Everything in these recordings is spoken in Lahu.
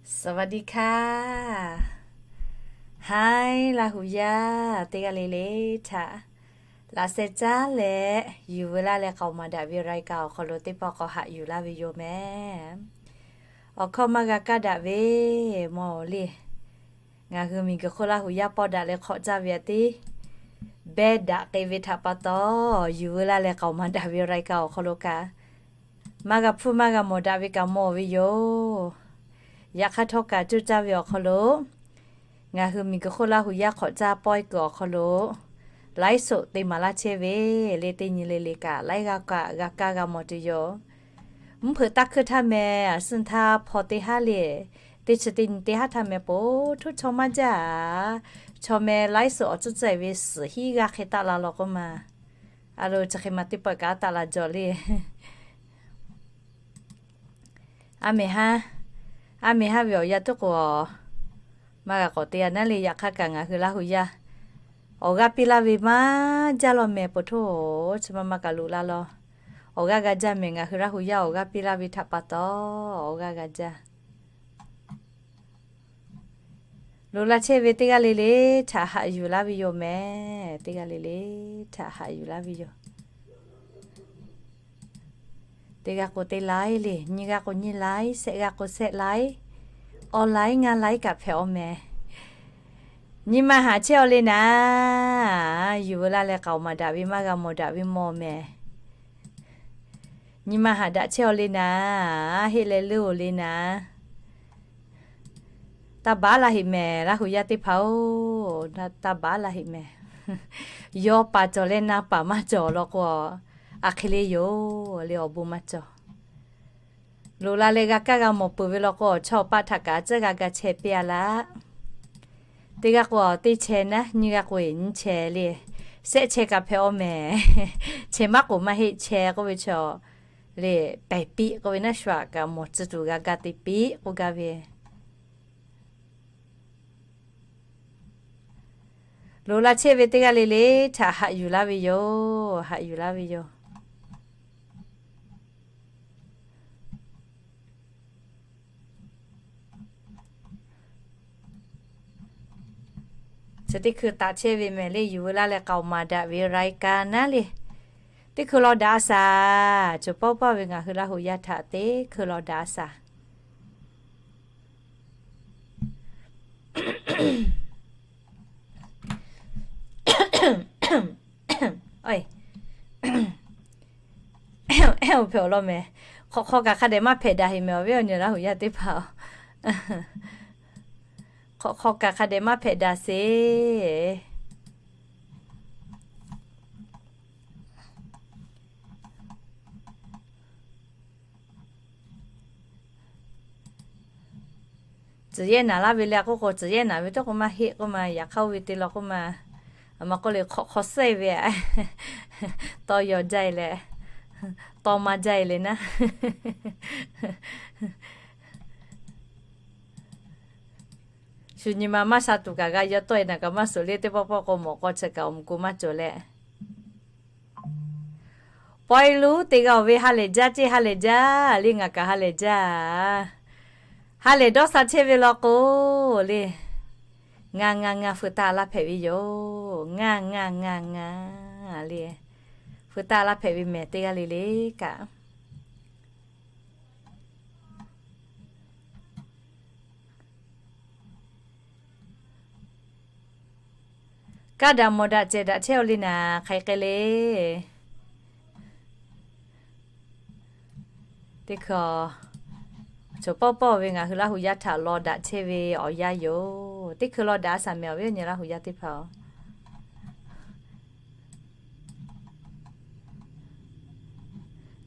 สวัสดีค่ะ Haiˉ Laˇ hu yaˇ teˇ g'aˇ le le htaꞈ laꞈ sheh caˉ leh yuˬ veu laˇ leh k'aoˍ maˍ daꞈ ve รายการ awˬ hk'aw lo teˇ pawˆ k'awꞈ haꞈ yuˬ laˇ ve yoˬ mehˍ. Awˬ hkawˇ maˇ g'a kaˇ daꞈ ve mawˬ le. Ngaˬ hui miˬguiˬ hk'oˆ Laˇ hu yaˇ pawˆ daꞈ leh hk'awꞈ caˇ ve aꞈ tiˉ behˇ daꞈ k'ai ve htaꞈ pa taw, yuˬ veu laˇ leh k'aoˍ maˍ daꞈ ve รายการ awˬ hk'aw lo kaꞈ maˇ g'a hpfuhˇ maˇ g'a mawˬ daꞈ ve kaꞈ mawˬ ve yoˬ. Yaꞈ hk'aˇ htawˇ kaꞈ coˇ caˇ ve awˬ hk'aw lo ngaˬ hui miˬguiˬ hk'oˆ Laˇ hu yaˇ hk'awꞈ caˇ pawehˇ kuiˬ awˬ hk'aw lo ไลฟ์สด te maˍ laˇ chehˇ ve le. Teˇ nyi le le kaꞈ laiˉ g'aˇ kaꞈ g'a kaˇ g'a mawˬ tuˬ yoˬ. Mvuhˇ hpeuꞈ taˇ hkuiˇ htaˇ meh, a suhˇ htaˇ hpaw teˇ haˉ le, teˇ chi teˇ nyi teˇ haˉ htaˇ meh po htuˉ chaw maˇ jaˇ. Chaw meh ไลฟ์สด awˬ tcuhˉ tcuhˉ ve suhˍ hiˉ g'aˇ hk'e taˆ la law k'oˆ ma. A lo chi hk'e ma teˇ pawˆ kaꞈ taˆ la jaw le. A meh haˉ, a meh haˉ ve awˬ yanˇ tuˉ k'o, maˇ g'a k'awꞈ te a naˉ le. Yaꞈ hk'aˇ kaꞈ ngaˬ hui Laˇ hu yaˇ awˬ g'aˇ piˇ laˇ ve maˇ jaˇ law meh po htuˉ, chi ma ma kaꞈ loꞈ la law. Awˬ g'aˇ g'a jaˇ meh, ngaˬ hui Laˇ hu yaˇ awˬ g'aˇ piˇ laˇ ve htaꞈ pa taw awˬ g'aˇ g'a jaˇ. Loꞈ la chehˇ ve teˇ g'aˇ le le htaꞈ haꞈ yuˬ laˇ ve yoˬ meh. Teˇ g'aˇ le le htaꞈ haꞈ yuˬ laˇ ve yoˬ. Teˇ g'aˇ k'o teˇ laiˉ le, nyiˇ g'aˇ k'o nyiˇ laiˉ, shehˆ g'aˇ k'o shehˆ laiˉ, awˬ laiˉ ngaˇ laiˉ kaꞈ hpehꞈ aw meh. Nyi ma haꞈ chehˇ aw le naˍ, yuˬ veu laˇ leh k'aoˍ maˍ daꞈ ve maˇ g'a mawˬ daꞈ ve mawˬ meh. Nyi ma haꞈ daꞈ chehˇ aw le naˍ, heˆ leh leuˉ oˬ le naˍ. Taˇ baˬ laˇ heꞈ mehˍ, Laˇ hu yaˇ teˇ hpaˍ-oˬ, taˇ baˬ laˇ heꞈ mehˍ. Yawˇ paˍ cawˬ leh na paˍ maˇ cawˬ law k'o, a hk'e le yoˬ le, awˬ bon maˇ cawˬ. Loꞈ la leh g'a kaˇ g'a mawˬ peuˬ ve law k'o, chaw paˆ htaꞈ kaꞈ a tcuhˉ g'a ga chehˇ piˇ a laˇ. Teˇ g'aˇ k'o teˇ chehˇ naˉ, nyiˇ g'aˇ k'o nyiˇ chehˇ le, shehˆ chehˇ kaꞈ hpehꞈ aw meh. Chehˇ maˇ k'oˍ maˇ heˆ, chehˇ k'oˆ ve chaw le, pehˬ piˆ k'oˆ ve naˉ, shu aꞈ kaꞈ mawˬ tcuh tuˬ g'a ga te piˆ k'oˆ gaˇ ve. Loꞈ la chehˇ ve teˇ g'aˇ le le htaꞈ haꞈ yuˬ laˇ ve yoˬ, haꞈ yuˬ laˇ ve yoˬ. Chi teˇ hkui taˍ chehˇ ve mehˍ le, yuˬ veu laˇ leh k'aoˍ maˍ daꞈ ve รายการ naˉ le. Teˇ hkui law daꞈ a shaˍ, cawˬ pawˆ pawˆ ve ngaˬ hui Laˇ hu yaˇ htaꞈ teˇ hkui law daꞈ a shaˍ. Hpehꞈ awˬ lawn mehˍ. Hk'awꞈ hk'aw kaꞈ hk'a dehꞈ maˇ hpehꞈ daꞈ heꞈ mehˍ, awˬ viˉ awˬ nyi Laˇ hu yaˇ teˇ hpaˍ-oˬ. Hk'awꞈ hk'aw kaꞈ hk'a dehꞈ maˇ hpehꞈ daꞈ sheˍ. Tcuhˬ yehˇ naˍ laˇ ve le k'oˆ k'o, tcuhˬ yehˇ naˍ ve tawˇ k'o maˇ heˆ k'oˆ ma. Yaꞈ hk'aˇ oˇ ve te law k'oˆ ma, a ma k'oˆ le, hk'awꞈ hk'aw sehˇ ve, tawˇ yaw jaˇ e leh, tawˇ maˇ jaˇ e le naˉ. Shu nyi ma maˇ sha tuˬ kaꞈ g'a yaw tawˆ e naˍ kaꞈ maˇ suhˍ le. Teˇ pawˆ pawˆ k'o mawꞈ k'aw chi kaꞈ awˬ mvuh ko maˇ cawˬ leh, pawehˇ luˉ te g'a oˬ ve ha lehˬ jaˇ ceˇ, ha lehˬ jaˇ le, ngaˬ kaꞈ ha lehˬ jaˇ. Ha lehˬ dawˇ sha chehˇ ve law k'o le, ngaˬ ngaˬ ngaˬ feu taˇ laˇ hpehꞈ ve yoˬ. Ngaˬ ngaˬ ngaˬ ngaˬ le, feu taˇ laˇ hpehꞈ ve mehˍ teˇ g'aˇ le le kaꞈ. Kaˇ daꞈ mawˬ daꞈ cehˬ daꞈ chehˇ aw le naˍ, hk'aˬ hk'e le. Teˇ hkui, cawˬ pawˆ pawˆ ve ngaˬ hui Laˇ hu yaˇ htaꞈ law daꞈ chehˇ ve awˬ yanˇ yoˬ. Teˇ hkui law daꞈ a shaˍ mehˍ, awˬ viˉ awˬ nyi Laˇ hu yaˇ teˇ hpaˍ-oˬ.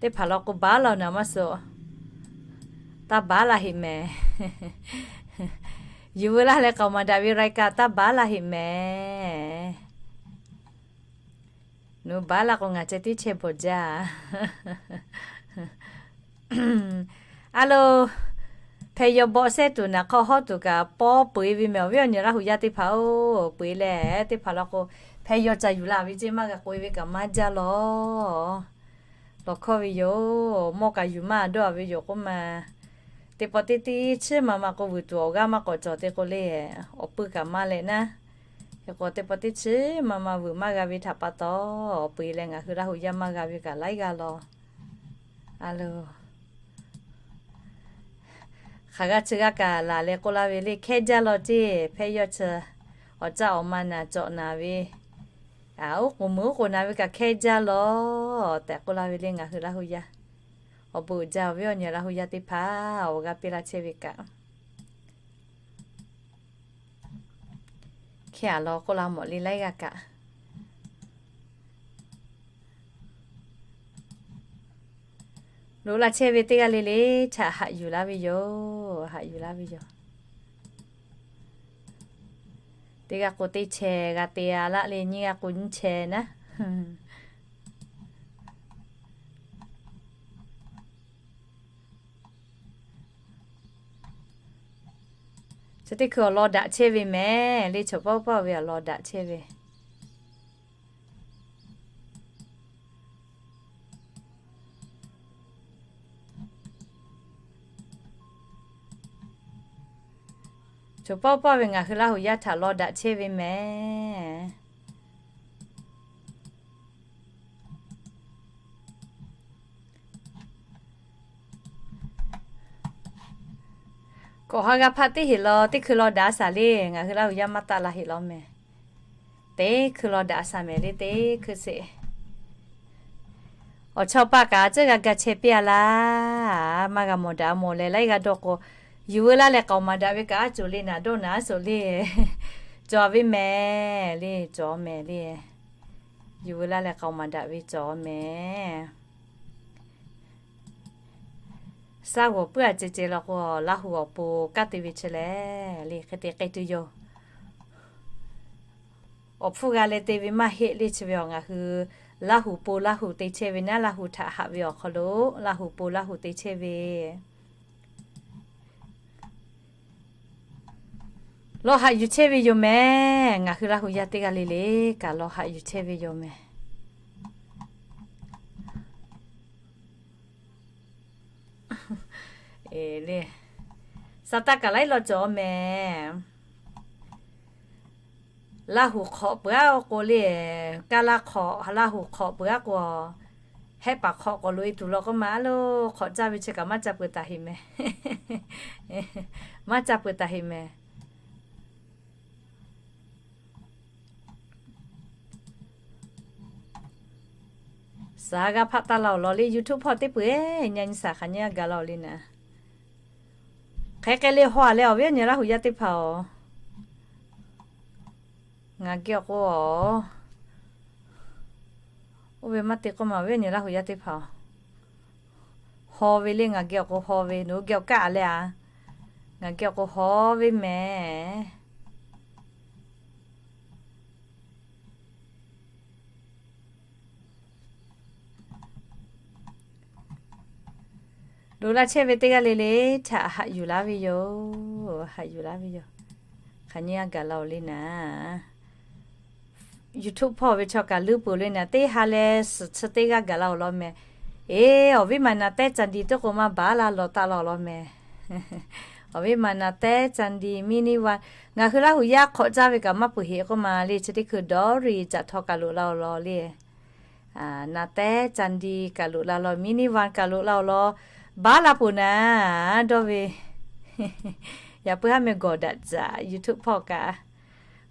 Teˇ hpaˍ law k'o baˬ laˇ naˍ maˇ suh. Taˇ baˬ laˇ heꞈ mehˍ. Yuˬ veu laˇ leh k'aoˍ maˍ daꞈ ve รายการ taˇ baˬ laˇ heꞈ mehˍ. Nawˬ baˬ laˇ k'o ngaˬ ceh tiˉ chehˇ bawˬ jaˇ. A lo, hpeh yaw bawˆ sehˉ tuˬ naˍ hk'aw hawˉ tuˬ kaꞈ paw peu eˬ ve mehˍ, awˬ viˉ awˬ nyi Laˇ hu yaˇ teˇ hpaˍ-oˬ. Peu eˬ leh teˇ hpaˍ law k'o, hpeh yaw ca yuˬ la ve ceˇ maˇ g'a k'oꞈ e ve kaꞈ maˇ jaˇ law. Lawˬ hkawˇ ve yoˬ. Mawˇ kaꞈ yuˬ maˇ dawˇ ve yoˬ k'oˆ ma. Teˇ pawˆ teˇ tiˉ chiˇ ma ma k'o, vuiˬ tuˬ awˬ g'aˇ maˇ k'awꞈ cawˬ te k'o le, awˬ pui kaꞈ maˇ leh naˉ. Hk'e k'o, teˇ pawˆ teˇ chiˇ ma ma vuiˬ maˇ g'a ve htaꞈ pa taw, awˬ pui leh ngaˬ hui Laˇ hu yaˇ maˇ g'a ve kaꞈ laiˉ g'aˇ law. A lo, hk'aˬ g'aˇ chi g'aˇ kaꞈ laˬ leh k'oˆ laˇ ve le, hkehˉ jaˇ law ceˇ, hpehˇ yawˇ chi awˬ caˇ awˬ ma naˍ cawꞈ naˍ ve, oˉ k'oˍ meuꞈ oˉ k'oˍ naˍ ve kaꞈ hkehˉ jaˇ law tehꞈ k'oˆ laˇ ve le, ngaˬ hui Laˇ hu yaˇ. Awˬ bon uiˍ jaˇ, awˬ viˉ awˬ nyi Laˇ hu yaˇ teˇ hpaˍ awˬ g'aˇ piˇ laˇ chehˇ ve kaꞈ, hkehˉ a law k'oˆ laˇ mawˬ le laiˉ g'aˇ kaꞈ. Loꞈ la chehˇ ve teˇ g'aˇ le le htaꞈ haꞈ yuˬ laˇ ve yoˬ. Haꞈ yuˬ laˇ ve yoˬ. Teˇ g'aˇ k'o teˇ chehˇ g'a te a laˇ le, nyiˇ g'aˇ k'o nyiˇ chehˇ naˉ. Chi teˇ hkui awˬ lawn daꞈ chehˇ ve mehˍ le, chaw pawˆ pawˆ ve awˬ lawn daꞈ chehˇ ve. Chaw pawˆ pawˆ ve ngaˬ hui Laˇ hu yaˇ htaꞈ lawn daꞈ chehˇ ve mehˍ. Kawꞈ ha g'a hpaˆ teˇ heˍ law, teˇ hkui lawn daꞈ a shaˍ le, ngaˬ hui Laˇ hu yaˇ maˇ taˆ la heˍ law mehˍ. Teˇ hkui lawn daꞈ a shaˍ mehˍ le, teˇ hkui sheˍ. Awˬ chawˇ paˆ kaꞈ tcuhˉ g'a ga chehˇ piˇ a laˇ. Maˇ g'a mawˬ daꞈ mawˬ leh laiˉ g'aˇ dawˇ k'o, yuˬ veu laˇ leh k'aoˍ maˍ daꞈ ve kaꞈ a cawˬ le, naˍ dawˇ naˍ a cawˬ le. Cawˬ ve mehˍ le, cawˬ mehˍ le. Yuˬ veu laˇ leh k'aoˍ maˍ daꞈ ve cawˬ mehˍ. Shaˉ g'awˬ puiˉ a ceh ceh law k'o, Laˇ hu awˬ pon kanˉ te ve chi lehˬ le, hk'e te k'ai tuˬ yoˬ. Awˬ hpfuhˇ g'a leh te ve maˇ heˆ le, chi ve awˬ ngaˬ hui Laˇ hu pon Laˇ hu te chehˇ ve naˉ, Laˇ hu htaꞈ haꞈ ve awˬ hk'aw lo Laˇ hu pon Laˇ hu te chehˇ ve. Lawˬ haꞈ yuˬ chehˇ ve yoˬ mehˍ. Ngaˬ hui Laˇ hu yaˇ teˇ g'aˇ le le kaꞈ lawˬ haꞈ yuˬ chehˇ ve yoˬ mehˍ. Saˍtanˍ kaꞈ laiˉ law cawˬ mehˍ. Laˇ hu hk'awꞈ peuˬ aˉ k'o le, kaˇ laˇ hk'awꞈ, Laˇ hu hk'awꞈ peuˬ aˉ k'o, hehˆ paˍ hk'awꞈ k'awꞈ loꞈ e tuˬ law k'oˆ ma, a lo, hk'awꞈ caˇ ve chi kaꞈ maˇ ca peuˬ taˍ heˍ mehˍ. Maˇ ca peuˬ taˍ heˍ mehˍ. Saˍ g'a hpaˆ taˇ laˇ-oˬ law le, YouTube hpawˇ teˇ peuˬ-eˬ, nyi nyi saˍ hk'aˬ nyi a gaˬ laˇ-oˬ le naˍ. Hk'e k'ai le haw a leh awˬ viˉ awˬ nyi Laˇ hu yaˇ teˇ hpaˍ-oˬ, ngaˬ geh awˬ k'o, oˇ ve maˇ te k'oˆ ma, awˬ viˉ awˬ nyi Laˇ hu yaˇ teˇ hpaˍ-oˬ, haw ve le, ngaˬ geh awˬ k'o haw ve, nawˬ hui geh awˬ kaˆ a leh a, ngaˬ geh awˬ k'o haw ve mehˍ. Loꞈ la chehˇ ve teˇ g'aˇ le le htaꞈ haꞈ yuˬ laˇ ve yoˬ. Haꞈ yuˬ laˇ ve yoˬ. Hk'aˬ nyi a gaˬ laˇ-oˬ le naˍ. YouTube hpawˇ ve chaw kaꞈ leuˉ peuˬ le naˍ, teˇ ha leh suhˍ chi teˇ g'aˇ gaˬ laˇ-oˬ law mehˍ. Eˬ, awˬ viˉ ma naˍ tehˉ ca di tuˉ k'o maˇ baˬ laˇ lawˬ taˆ laˇ-oˬ law mehˍ. Awˬ viˉ ma naˍ tehˉ ca di mini van, ngaˬ hui Laˇ hu yaˇ hk'awꞈ caˇ ve kaꞈ maˇ peuˬ heˆ k'oˆ ma le, chi teˇ hkui dawˇ riˍ caꞈ htaw kaꞈ loꞈ la-oˬ law le. Naˍ tehˉ ca di kaꞈ loꞈ la law, mini van kaꞈ loꞈ la-oˬ law, baˬ laˇ peuˬ naˍ dawˇ ve. Yaꞈ puiˉ haˉ meh gawˬ daꞈ caꞈ YouTube hpawˇ kaꞈ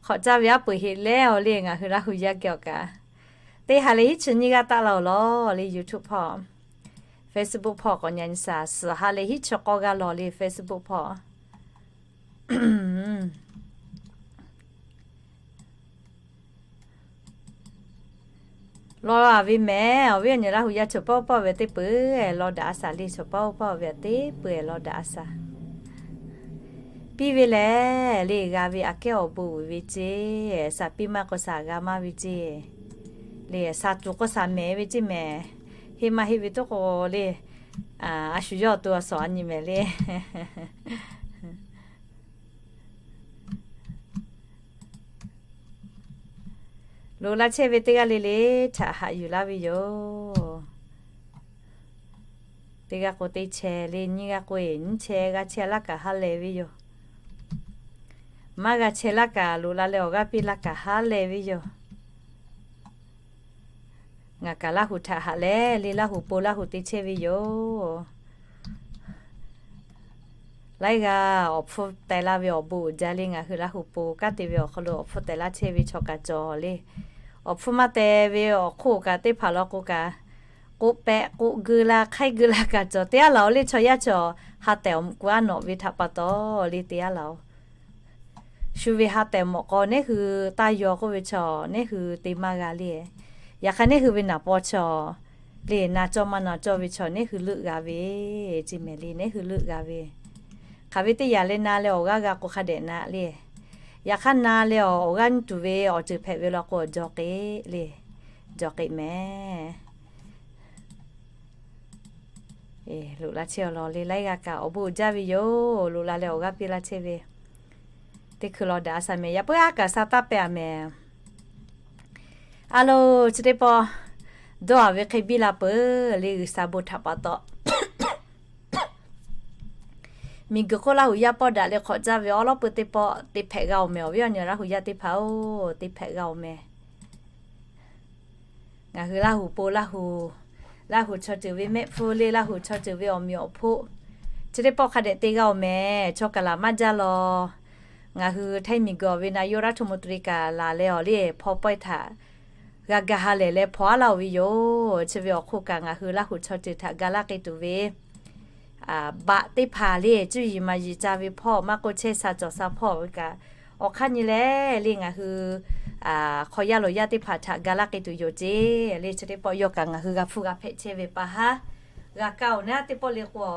hk'awꞈ caˇ ve aˉ peuˬ heˆ leh-oˬ le, ngaˬ hui Laˇ hu yaˇ geh awˬ kaꞈ teˇ ha leh hiˉ chi nyiˇ g'aˇ taˆ laˇ-oˬ law le, YouTube hpawˇ. Facebook hpawˇ k'awꞈ nyi nyi saˍ, suhˍ ha leh hiˉ chi k'awˇ g'aˇ law le Facebook hpawˇ. Law a ve mehˍ, awˬ viˉ awˬ nyi Laˇ hu yaˇ chaw pawˆ pawˆ ve teˇ peuˬ-eˬ law daꞈ a shaˍ le, chaw pawˆ pawˆ ve teˇ peuˬ-eˬ law daꞈ a shaˍ. Piˇ ve lehˬ le, g'a ve aꞈ kehˉ awˬ bon uiˍ ve ceˇ, shaˍ piˇ maˇ k'o shaˍ g'a maˇ ve ceˇ, le shaˍ tuˬ k'o shaˍ mehˍ ve ceˇ mehˍ. Heˆ maˇ heˆ ve tuˉ k'o le, a shu yawˇ awˬ to a shawˍ a nyi mehˍ le. Loꞈ la chehˇ ve teˇ g'aˇ le le htaꞈ haꞈ yuˬ laˇ ve yoˬ. Teˇ g'aˇ k'o teˇ chehˇ le, nyiˇ g'aˇ k'o eˬ nyiˇ chehˇ g'a chehˇ laˇ kaꞈ ha lehˬ ve yoˬ. Maˇ g'a chehˇ laˇ kaꞈ loꞈ la leh awˬ g'aˇ piˇ laˇ kaꞈ ha lehˬ ve yoˬ. Ngaˬ kaꞈ Laˇ huˍ htaꞈ haꞈ leh le, Laˇ huˍ po Laˇ huˍ te chehˇ ve yoˬ. Laiˉ g'aˇ awˬ hpfuhˇ teh laˇ ve awˬ bon uiˍ jaˇ le. Ngaˬ hui Laˇ huˍ po kanˉ te ve awˬ hk'aw lo awˬ hpfuhˇ teh laˇ chehˇ ve chaw kaꞈ cawˬ le. Awˬ hpfuhˇ maˇ teh ve awˬ hk'oˆ kaꞈ teˇ hpaˍ law k'o kaꞈ, k'oˆ pehꞈ k'oˆ geu la hk'aiˉ geu la kaꞈ cawˬ. Te aˉ laˬ-oˬ le, chaw yaˇ chaw ha tehˬ awˬ mvuhꞈ k'o aˉ nawꞈ ve htaꞈ pa taw le, te aˉ laˬ-oˬ. Shu ve ha tehˬ mawꞈ k'aw neˉ hui taˇ yaw k'oˆ ve chaw neˉ hui te maˇ g'a le. Yaꞈ hk'aˇ neˉ hui ve naˍ paw chaw le, na cawˇ maˇ na cawˇ ve chaw neˉ hui leuˆ g'a ve, chi mehˍ le, neˉ hui leuˆ g'a ve. Hk'aˬ ve teˇ yanˇ leh na leh awˬ g'aˇ g'a k'o hk'a dehꞈ na le. Yaꞈ hk'aˇ na leh awˬ g'aˇ nyi tuˬ ve awˬ ceuˬ hpehꞈ ve law k'o, jawˬ k'e le, jawˬ k'e mehˍ. Loꞈ la chehˇ awˬ lawn le, laiˉ g'aˇ kaꞈ awˬ bon uiˍ jaˇ ve yoˬ. Loꞈ la leh awˬ g'aˇ piˇ laˇ chehˇ ve teˇ hkui law daꞈ a shaˍ mehˍ. Yaꞈ puiˉ aˉ kaꞈ sha taˇ pehˍ a mehˍ. A lo, chi teˇ pawˆ dawˇ a ve hk'e biˇ la peuˬ le, G'uiˬsha bon htaꞈ pa taw. Miˬguiˬ hk'oˆ Laˇ huˍ yaˇ pawˆ daꞈ leh hk'awꞈ caˇ ve awˉ lawˉ peu teˇ pawˆ te hpehꞈ g'a oˬ mehˍ. Awˬ viˉ awˬ nyi Laˇ huˍ yaˇ teˇ hpaˍ-oˬ, te hpehꞈ g'a oˬ mehˍ. Ngaˬ hui Laˇ huˍ po Laˇ huˍ, Laˇ huˍ chaw ceuˬ ve mehˆ hpfuhˇ le, Laˇ huˍ chaw ceuˬ ve awˬ meꞈ awˬ hponˇ, chi teˇ pawˆ hk'a dehꞈ te g'a oˬ mehˍ. Chaw kaꞈ laˬ maˇ jaˇ law. Ngaˬ hui Htaiˇ miˬguiˬ awˬ ve na yawˇ raˇ hto mo turi kaꞈ laˬ leh awˬ le hpaw pawehˇ htaꞈ g'a ga ha lehˬ leh hpaw aˉ laˇ oˬ ve yoˬ. Chi ve awˬ hk'oˆ kaꞈ ngaˬ hui Laˇ huˍ chaw ceuˬ htaꞈ ga laˇ k'e tuˬ ve baꞈ teˇ hpaˍ le, cuˇ yiˍ maˍ yiˍ ca ve hpawˇ maˇ k'oˆ, chehˇ sha cawˬ sha hpawˇ ve kaꞈ, awˬ hk'aˇ nyi leh le ngaˬ hui hk'aw yaˇ loˬ yaˇ teˇ hpaˍ htaꞈ ga laˇ k'e tuˬ yoˬ ceˇ le. Chi teˇ pawˆ yawˇ kaꞈ ngaˬ hui g'a hpfuhˇ g'a hpehꞈ chehˇ ve pa haˉ g'a kaˇ oˬ naˉ teˇ pawˆ le k'o,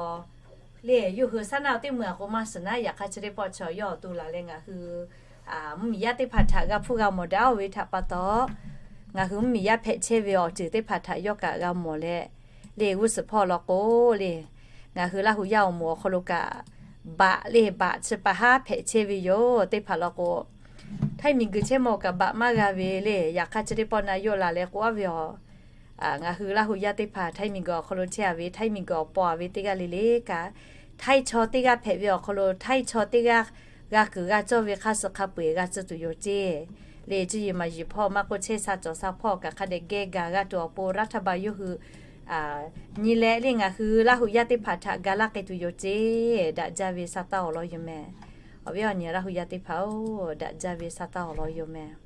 le yawˇ hui shaˉ naˆ teˇ meuˇ a k'o maˇ shiˍ naˉ. Yaꞈ hk'aˇ chi teˇ pawˆ chaw yawˇ awˬ to laˬ leh ngaˬ hui mvuhˇmiˬ yaˇ teˇ hpaˍ htaꞈ g'a hpfuhˇ g'a mawˬ daꞈ oˬ ve htaꞈ pa taw, ngaˬ hui mvuhˇmiˬ yaˇ hpehꞈ chehˇ ve awˬ ceuˬ teˇ hpaˍ htaꞈ yawˇ kaꞈ g'a mawˬ leh, le g'uˇ suhˍ hpawˇ law k'o le, ngaˬ hui Laˇ huˍ yaˇ awˬ moˍ awˬ hk'aw lo kaꞈ baꞈ le baꞈ chi pa haˉ hpehꞈ chehˇ ve yoˬ. Teˇ hpaˍ law k'o, Htaiˇ miˬguiˬ chehˇ mawˬ kaꞈ baꞈ maˇ g'a ve le. Yaꞈ hk'aˇ chi teˇ pawˆ na yawˇ laˬ leh k'oˆ a ve aˬ, ngaˬ hui Laˇ huˍ yaˇ teˇ hpaˍ Htaiˇ miˬguiˬ awˬ hk'aw lo chehˇ a ve, Htaiˇ miˬguiˬ awˬ paw a ve teˇ g'aˇ le le kaꞈ, Htaiˇ chaw teˇ g'aˇ hpehꞈ ve awˬ hk'aw lo Htaiˇ chaw teˇ g'aˇ g'a kuiˬ g'a cawˇ ve hk'a suh hk'a peu-eˬ g'a tcuh tuˬ yoˬ ceˇ. Le cuˇ yiˍ maˍ yiˍ hpawˇ maˇ k'oˆ, chehˇ sha cawˬ sha hpawˇ kaꞈ hk'a dehꞈ geh gaˬ g'a tuˬ awˬ pon raˇ htaˇ ba yawˇ hui nyi leh le ngaˬ hui Laˇ huˍ yaˇ teˇ hpaˍ htaꞈ ga laˇ k'e tuˬ yoˬ ceˇ. Daꞈ jaˇ ve sha taˇ awˬ lawn yoˬ mehˍ. Awˬ viˉ awˬ nyi Laˇ huˍ yaˇ teˇ hpaˍ-oˬ, daꞈ jaˇ ve sha taˇ awˬ lawn yoˬ mehˍ.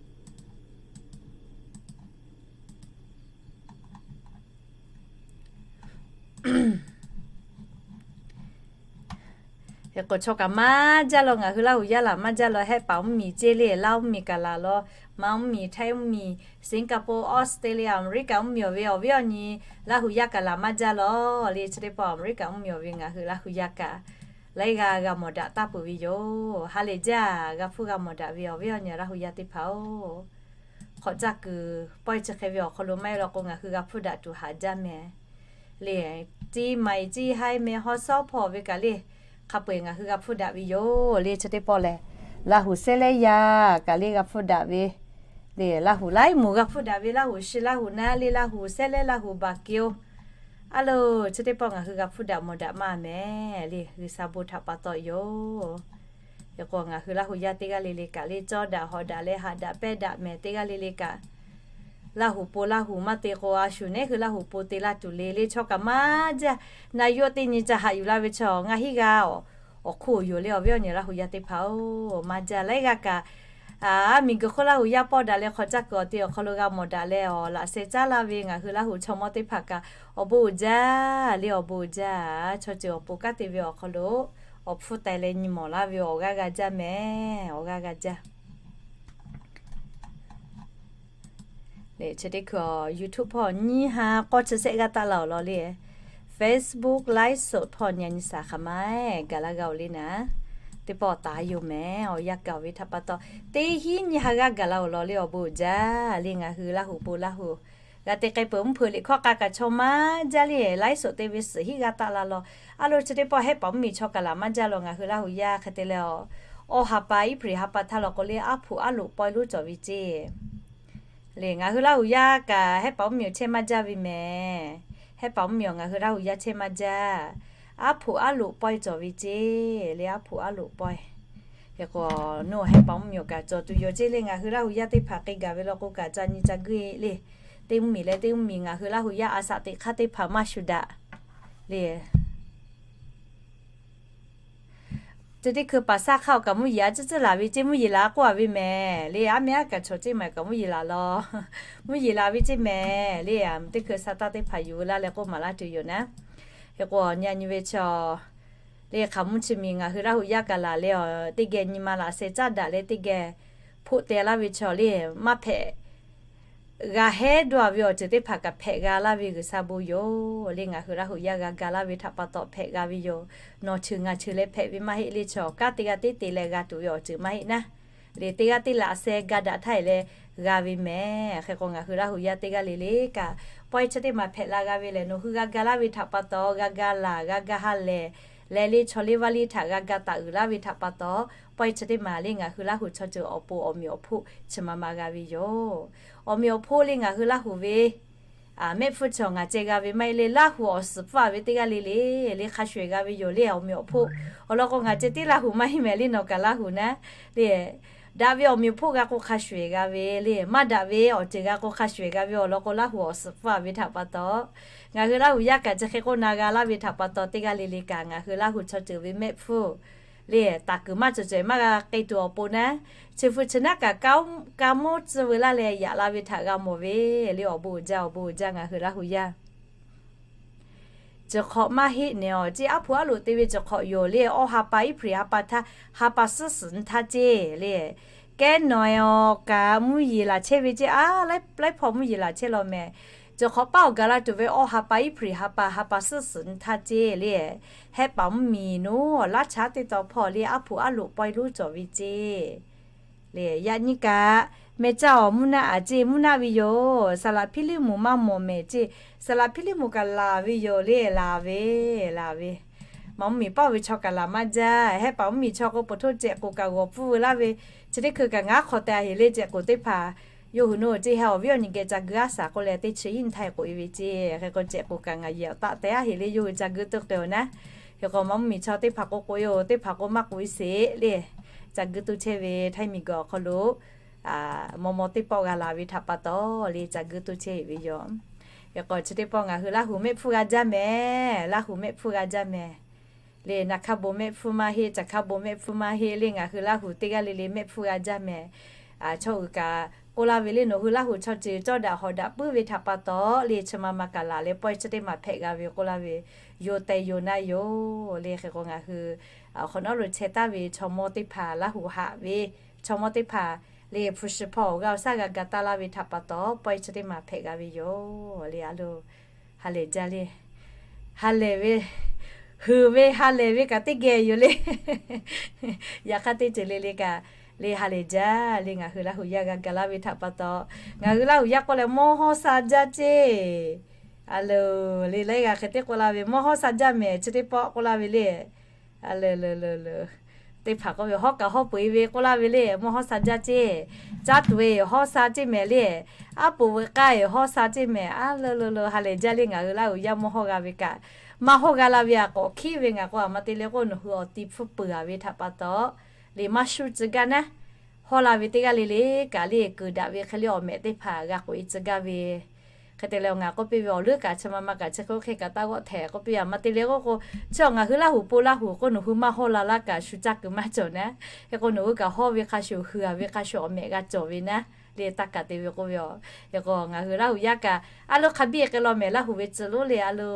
Hk'e k'o chaw kaꞈ maˇ jaˇ law, ngaˬ hui Laˇ huˍ yaˇ laˬ maˇ jaˇ law. Hehˆ paˍ mvuhˇmiˬ ceˇ le, Laˇ mvuhˇmiˬ kaꞈ laˬ law, Maˇ mvuhˇmiˬ, Htaiˇ mvuhˇmiˬ, Singapore, Australia, America mvuhˇmiˬ awˬ ve awˬ viˉ awˬ nyi Laˇ huˍ yaˇ kaꞈ laˬ maˇ jaˇ law. Le chi teˇ pawˆ America mvuhˇmiˬ awˬ ve ngaˬ hui Laˇ huˍ yaˇ kaꞈ laiˉ g'aˇ g'a mawˬ daꞈ taˇ peuˬ ve yoˬ. Ha lehˬ jaˇ, g'a hpfuhˇ g'a mawˬ daꞈ ve awˬ viˉ awˬ nyi Laˇ huˍ yaˇ teˇ hpaˍ-oˬ, hk'awꞈ caˇ kuiˬ pawehˇ chi hk'e ve awˬ hk'aw lo maˇ heˆ law k'o ngaˬ hui g'a hpfuhˇ daꞈ tuˬ haꞈ jaˇ mehˍ. Le, ciˇ maiˍ ciˇ haiˉ meh hawˉ sawˉ hpawˇ ve kaꞈ le, hk'a peu-eˬ ngaˬ hui g'a hpfuhˇ daꞈ ve yoˬ. Le chi teˇ pawˆ lehˬ, Laˇ huˍ sehˉ lehˉ yaˇ kaꞈ le g'a hpfuhˇ daꞈ ve, le Laˇ huˍ laiˉ moˍ g'a hpfuhˇ daꞈ ve, Laˇ huˍ shi Laˇ huˍ naˉ le, Laˇ huˍ sehˉ lehˉ Laˇ huˍ baˬ keu-oˬ. A loˬ, chi teˇ pawˆ ngaˬ hui g'a hpfuhˇ daꞈ mawˬ daꞈ maˇ mehˍ le, G'uiˬsha bon htaꞈ pa taw yoˬ. Hk'e k'o ngaˬ hui Laˇ huˍ yaˇ teˇ g'aˇ le le kaꞈ le cawˇ daꞈ hawˍ daꞈ leh haꞈ daꞈ pehˇ daꞈ mehˍ. Teˇ g'aˇ le le kaꞈ Laˇ huˍ po Laˇ huˍ maˇ te k'o, a shu neˉ hui Laˇ huˍ po te laˇ tuˬ le. Le chaw kaꞈ maˇ jaˇ, na yawˇ teˇ nyi ca haꞈ yuˬ la ve chaw ngaˬ hiˉ g'aˇ awˬ hk'oˆ yoˬ le. Awˬ viˉ awˬ nyi Laˇ huˍ yaˇ teˇ hpaˍ-oˬ, maˇ jaˇ laiˉ g'aˇ kaꞈ, a, miˬguiˬ hk'oˆ Laˇ huˍ yaˇ pawˆ daꞈ leh hk'awꞈ caˇ kuiˬ awˬ te awˬ hk'aw lo g'a mawˬ daꞈ leh awˬ laꞈ sheh caˉ laˇ ve ngaˬ hui Laˇ huˍ chaw mawˇ teˇ hpaˍ kaꞈ awˬ bon uiˍ jaˇ le. Awˬ bon uiˍ jaˇ, chaw ceuˬ awˬ pon kanˉ te ve awˬ hk'aw lo awˬ hpfuhˇ teh leh nyi mawˬ laˇ ve awˬ g'aˇ g'a jaˇ mehˍ. Awˬ g'aˇ g'a jaˇ. Chi teˇ hkui YouTube hpawˇ nyiˇ ha k'awˇ chi shehˆ g'aˇ taˆ la awˬ lawn le. Facebook ไลฟ์สด hpawˇ nyi nyi shaˍ hk'aˬ ma gaˬ laˇ g'a oˬ le naˉ. Teˇ pawˆ taˍ yoˬ mehˍ. Awˬ yanˇ gaˬ ve htaꞈ pa taw, teˇ hinˉ nyiˇ ha g'aˇ gaˬ la awˬ lawn le. Awˬ bon uiˍ jaˇ le. Ngaˬ hui Laˇ huˍ po Laˇ huˍ g'a te k'ai peuˬ. Mvuhˇ hpeuꞈ liꞈ hkawˇ k'a kaꞈ chaw maˇ jaˇ le. ไลฟ์สด te ve suhˍ hiˆ g'aˇ taˆ la law. A lo chi teˇ pawˆ hehˆ paˍ mvuhˇmiˬ chaw kaꞈ laˬ maˇ jaˇ law. Ngaˬ hui Laˇ huˍ yaˇ hk'e te leh, awˬ ha pa April ha pa htaˇ law k'o le, aˉ hpu aˉ loꞈ pawehˇ lonˉ cawˬ ve ceˇ. Le ngaˬ hui Laˇ huˍ yaˇ kaꞈ hehˆ paˍ mvuhˇmiˬ awˬ chehˇ maˇ jaˇ ve mehˍ. Hehˉ paˍ mvuhˇ miˬ awˬ ngaˬ hui Laˇ huˍ yaˇ chehˇ maˇ jaˇ. Aˉ hpoꞈ aˉ loꞈ pawehˇ cawˬ ve ceˇ le, aˉ hpoꞈ aˉ loꞈ pawehˇ. Hk'e k'o, nawˬ hehˉ paˍ mvuhˇ miˬ awˬ kaꞈ cawˬ tuˬ yoˬ ceˇ le, ngaˬ hui Laˇ huˍ yaˇ teˇ hpaˍ k'ai gaˬ ve law k'o kaꞈ ca nyi ca guˇ le. Teˇ mvuhˇ miˬ leh teˇ mvuhˇ miˬ ngaˬ hui Laˇ huˍ yaˇ a shaꞈ teꞈ hk'aˇ teˇ hpaˍ maˇ shuˍ daꞈ le. Teˇ teˇ hkui paˍ saˇ hk'aˇ awˬ kaꞈ mvuhˇ yeˬ a ciˉ ciˉ laˬ ve ceˇ, mvuhˇ yeˬ laˬ k'oˆ a ve mehˍ le. Aˉ mehˉ aˉ kaꞈ chaw ceˇ maˬ kaꞈ mvuhˇ yeˬ laˬ law, mvuhˇ yeˬ laˬ ve ceˇ mehˍ le. Teˇ hkui sa taˇ teˇ hpaˍ yuˬ laˇ leh k'oˆ maˍ laˇ tuˬ yoˬ naˉ. Hk'e k'o, nyi a nyi ve chaw le, hk'aˬ mvuhˇ chi miˬ ngaˬ hui Laˇ huˍ yaˇ kaꞈ laˬ leh, teˇ geh nyi ma laꞈ sheh caˉ daꞈ leh teˇ geh hpoˆ teh laˇ ve chaw le, maˇ hpehꞈ g'a hehˉ dawˇ a ve awˬ ceuˬ teˇ hpaˍ kaꞈ hpehꞈ g'a laˇ ve G'uiˬsha bon yoˬ le. Ngaˬ hui Laˇ huˍ yaˇ g'a ga laˇ ve htaꞈ pa taw hpehꞈ g'a ve yoˬ. Nawˬ cheuˬ ngaˬ cheuˬ leh hpehꞈ ve maˇ heˆ le. Chaw kanˉ teˇ g'aˇ teˇ te leh g'a tuˬ ve awˬ ceuˬ maˇ heˆ naˉ le. Teˇ g'aˇ teˇ laꞈ sheh ga daꞈ htaˇ e leh g'a ve mehˍ. Hk'e k'o, ngaˬ hui Laˇ huˍ yaˇ teˇ g'aˇ le le kaꞈ pawehˇ chi teˇ maˬ hpehꞈ la g'a ve lehˬ, nawˬ hui g'a ga laˇ ve htaꞈ pa taw g'a ga laˬ, g'a ga ha lehˬ leh le, chaw liˇ vaˇ liˇ htaꞈ g'a ga taˍ uiˍ laˇ ve htaꞈ pa taw, pawehˇ chi teˇ maˬ le ngaˬ hui Laˇ huˍ chaw ceuˬ awˬ pon awˬ meꞈ awˬ hpoˆ chi ma ma g'a ve yoˬ. Awˬ meꞈ awˬ hpoˆ le ngaˬ hui Laˇ huˍ ve mehˆ hpfuhˇ chaw ngaˬ ceh g'a ve maˇ heˆ le. Laˇ huˍ awˬ suhˍ pfuhˇ a ve teˇ g'aˇ le le le hk'a shuˍ eˬ g'a ve yoˬ le. Awˬ meꞈ awˬ hpoˆ awˬ lawn k'o, ngaˬ ceh tiˉ Laˇ huˍ maˇ heˆ mehˍ le, nawˬ kaꞈ Laˇ huˍ naˉ le. Daꞈ ve awˬ meꞈ awˬ hpoˆ g'a k'o hk'a shuˍ eˬ g'a ve le. Maˇ daꞈ ve awˬ ceuˬ g'a k'o hk'a shuˍ eˬ g'a ve yoˬ. Awˬ lawn k'o, Laˇ huˍ awˬ suhˍ pfuhˇ a ve htaꞈ pa taw, ngaˬ hui Laˇ huˍ yaˇ kaꞈ chi hk'e k'oˆ na g'a laˇ ve htaꞈ pa taw, teˇ g'aˇ le le kaꞈ ngaˬ hui Laˇ huˍ chaw ceuˬ ve mehˆ hpfuhˇ le, taˍ kuiˬ maˇ cawˬ cawˬ maˇ g'a k'ai tuˬ awˬ pon naˉ, chi hpu chi naˉ kaꞈ ka mawˇ tcuhˇ veu laˇ leh yaꞈ la ve htaꞈ g'a mawˬ ve le. Awˬ bon uiˍ jaˇ, awˬ bon uiˍ jaˇ ngaˬ hui Laˇ huˍ yaˇ. Ceuˬ hk'awꞈ maˇ heˆ nehˬ awˬ ceˇ, aˉ hpu aˉ loꞈ te ve ceuˬ hk'awꞈ yoˬ le. Awˇ ha pa iˉ hpu ha pa htaˇ, ha pa suhˉ suhˍ nyi htaˇ ceˇ le. Kehˉ nawˬ e awˬ kaꞈ mvuhˇ yeˬ laˬ chehˇ ve ceˇ, a laiˉ hpaw mvuhˇ yeˬ laˬ chehˇ law mehˍ. Ceuˬ hk'awꞈ paˉ awˬ gaˬ la tuˬ ve awˇ ha pa iˉ hpu ha pa ha pa suhˉ suhˍ nyi htaˇ ceˇ le. Hehˉ paˍ mvuhˇ miˬ nawˬ laˇ chaˉ teˇ taw hpawˇ le, aˉ hpu aˉ loꞈ pawehˇ lonˉ cawˬ ve ceˇ le. Yaꞈ nyi kaꞈ, meh caˇ awˬ mvuhˇ naˆ a ceˇ mvuhˇ naˆ ve yoˬ. Saˍ laˍ hpiˇ liˇ moˍ maˇ mawˬ mehˍ ceˇ, saˍ laˍ hpiˇ liˇ moˍ kaꞈ laˬ ve yoˬ le, laˬ ve, laˬ ve. Maˍ mvuhˇ miˬ pawˆ ve chaw kaꞈ laˬ maˇ jaˇ. Hehˉ paˍ mvuhˇ miˬ chaw k'o, po htoˇ cehˬ k'oˍ kaꞈ g'awˬ pfuhˇ veu laˇ ve, chi teˇ hkui kaꞈ ngaˬ hk'aw te a heˍ le cehˬ k'oˍ teˇ hpaˍ. Yawˇ hui nawˬ ceˇ heh awˬ viˉ awˬ nyi geh ca gu aˉ shaˍ k'oˆ leh teˇ chi iˉ nyi htaˇ e k'oꞈ e ve ceˇ. Hk'e k'o cehˬ k'oˍ kaꞈ ngaˬ yehˬ awˬ taˆ te a heˍ le, yawˇ hui ca gu tuˬ k'ai-oˬ naˉ. Hk'e k'o, maˍ mvuhˇ miˬ chaw teˇ hpaˍ k'o k'oꞈ e-oˬ, teˇ hpaˍ k'o maˇ k'oꞈ e sheˍ le. Ca gu tuˬ chehˇ ve htaˇ miˬ guiˬ awˬ hk'aw lo mawˇ mawˇ teˇ pawˆ g'a laˬ ve htaꞈ pa taw le, ca gu tuˬ chehˇ ve yoˬ. Hk'e k'o, chi teˇ pawˆ ngaˬ hui Laˇ huˍ mehˆ hpfuhˇ g'a jaˇ mehˍ, Laˇ huˍ mehˆ hpfuhˇ g'a jaˇ mehˍ. Le, naˍ hkaˇ bon mehˆ hpfuhˇ maˇ heˆ, caˬ hkaˇ bon mehˆ hpfuhˇ maˇ heˆ le, ngaˬ hui Laˇ huˍ teˇ g'aˇ le le mehˆ hpfuhˇ g'a jaˇ mehˍ. Chaw uiˍ kaꞈ k'oˆ laˇ ve le, nawˬ hui Laˇ huˍ chaw ceuˬ cawˇ daꞈ hawˍ daꞈ puiˉ ve htaꞈ pa taw le, chi ma ma kaꞈ laˬ leh pawehˇ chi teˇ maˬ hpehꞈ g'a ve k'oˆ laˇ ve, yoˬ tehꞈ yoˬ na yoˬ le. Hk'e k'o, ngaˬ hui awˬ hk'awꞈ nawˉ lo chehˇ taˍ ve chaw mawˇ teˇ hpaˍ, Laˇ huˍ haꞈ ve chaw mawˇ teˇ hpaˍ le, hpu shi hpawˇ awˬ g'aˇ awˬ shaˉ g'a ga taˇ laˇ ve htaꞈ pa taw, pawehˇ chi teˇ maˬ hpehꞈ g'a ve yoˬ le. A lo, ha lehˬ jaˇ le. Ha lehˬ ve, huiˍ ve ha lehˬ ve kaꞈ teˇ geh yoˬ le. Yaꞈ hk'aˇ teˇ ceuˬ le le kaꞈ le, ha lehˬ jaˇ le. Ngaˬ hui Laˇ huˍ yaˇ g'a ga laˇ ve htaꞈ pa taw, ngaˬ hui Laˇ huˍ yaˇ k'oˆ leh mawˇ hawˇ sha jaˇ ceˇ. A lo, le laiˉ g'aˇ hk'e teˇ k'oˆ laˇ ve, mawˇ hawˇ sha jaˇ mehˍ chi teˇ pawˆ k'oˆ laˇ ve le. A lo lo lo lo, teˇ hpaˍ k'oˆ ve, hawˉ kaꞈ hawˉ peu-eˬ ve k'oˆ laˇ ve le, mawˇ hawˇ sha jaˇ ceˇ. Caˇ tuˬ e hawˇ sha ceˇ mehˍ le. Aˉ poꞈ veuꞈ k'aˇ e hawˇ sha ceˇ mehˍ. A lo lo lo, ha lehˬ jaˇ le. Ngaˬ hui Laˇ huˍ yaˇ mawˇ hawˇ g'a ve kaꞈ, maˇ hawˇ g'a la ve a k'awꞈ hkiˉ ve. Ngaˬ k'o a ma te leh k'o, nawˬ hui awˬ ti hpfuhˇ peuˬ a ve htaꞈ pa taw, le maˇ shuˉ tcuh gaˇ naˉ. Hawˇ la ve teˇ g'aˇ le le kaꞈ le, keuˍ daꞈ ve hk'e le awˬ mehꞈ teˇ hpaˍ g'a k'oꞈ e tcuh gaˇ ve. Hk'e te leh ngaˬ k'oˆ piˇ ve, awˬ leuˉ kaꞈ chi ma ma kaꞈ chi hk'e oˇ hk'e kaꞈ taˇ g'awˆ htehꞈ k'oˆ piˇ a ma te leh k'o k'o, chi awˬ ngaˬ hui Laˇ huˍ po Laˇ huˍ k'o, nawˬ hui maˇ hawˇ la laˇ kaꞈ shu caˇ kuiˬ maˇ cawˬ naˉ. Hk'e k'o, nawˬ hui kaꞈ hawˇ ve hk'a shuˍ, huiˍ a ve hk'a shuˍ awˬ mehꞈ g'a cawˬ ve naˉ le, taˇ kaꞈ te ve k'oˆ ve a. Hk'e k'o, ngaˬ hui Laˇ huˍ yaˇ kaꞈ a lo hk'a biˇ k'ai law mehˍ, Laˇ huˍ ve tcuh lonˉ le. A lo,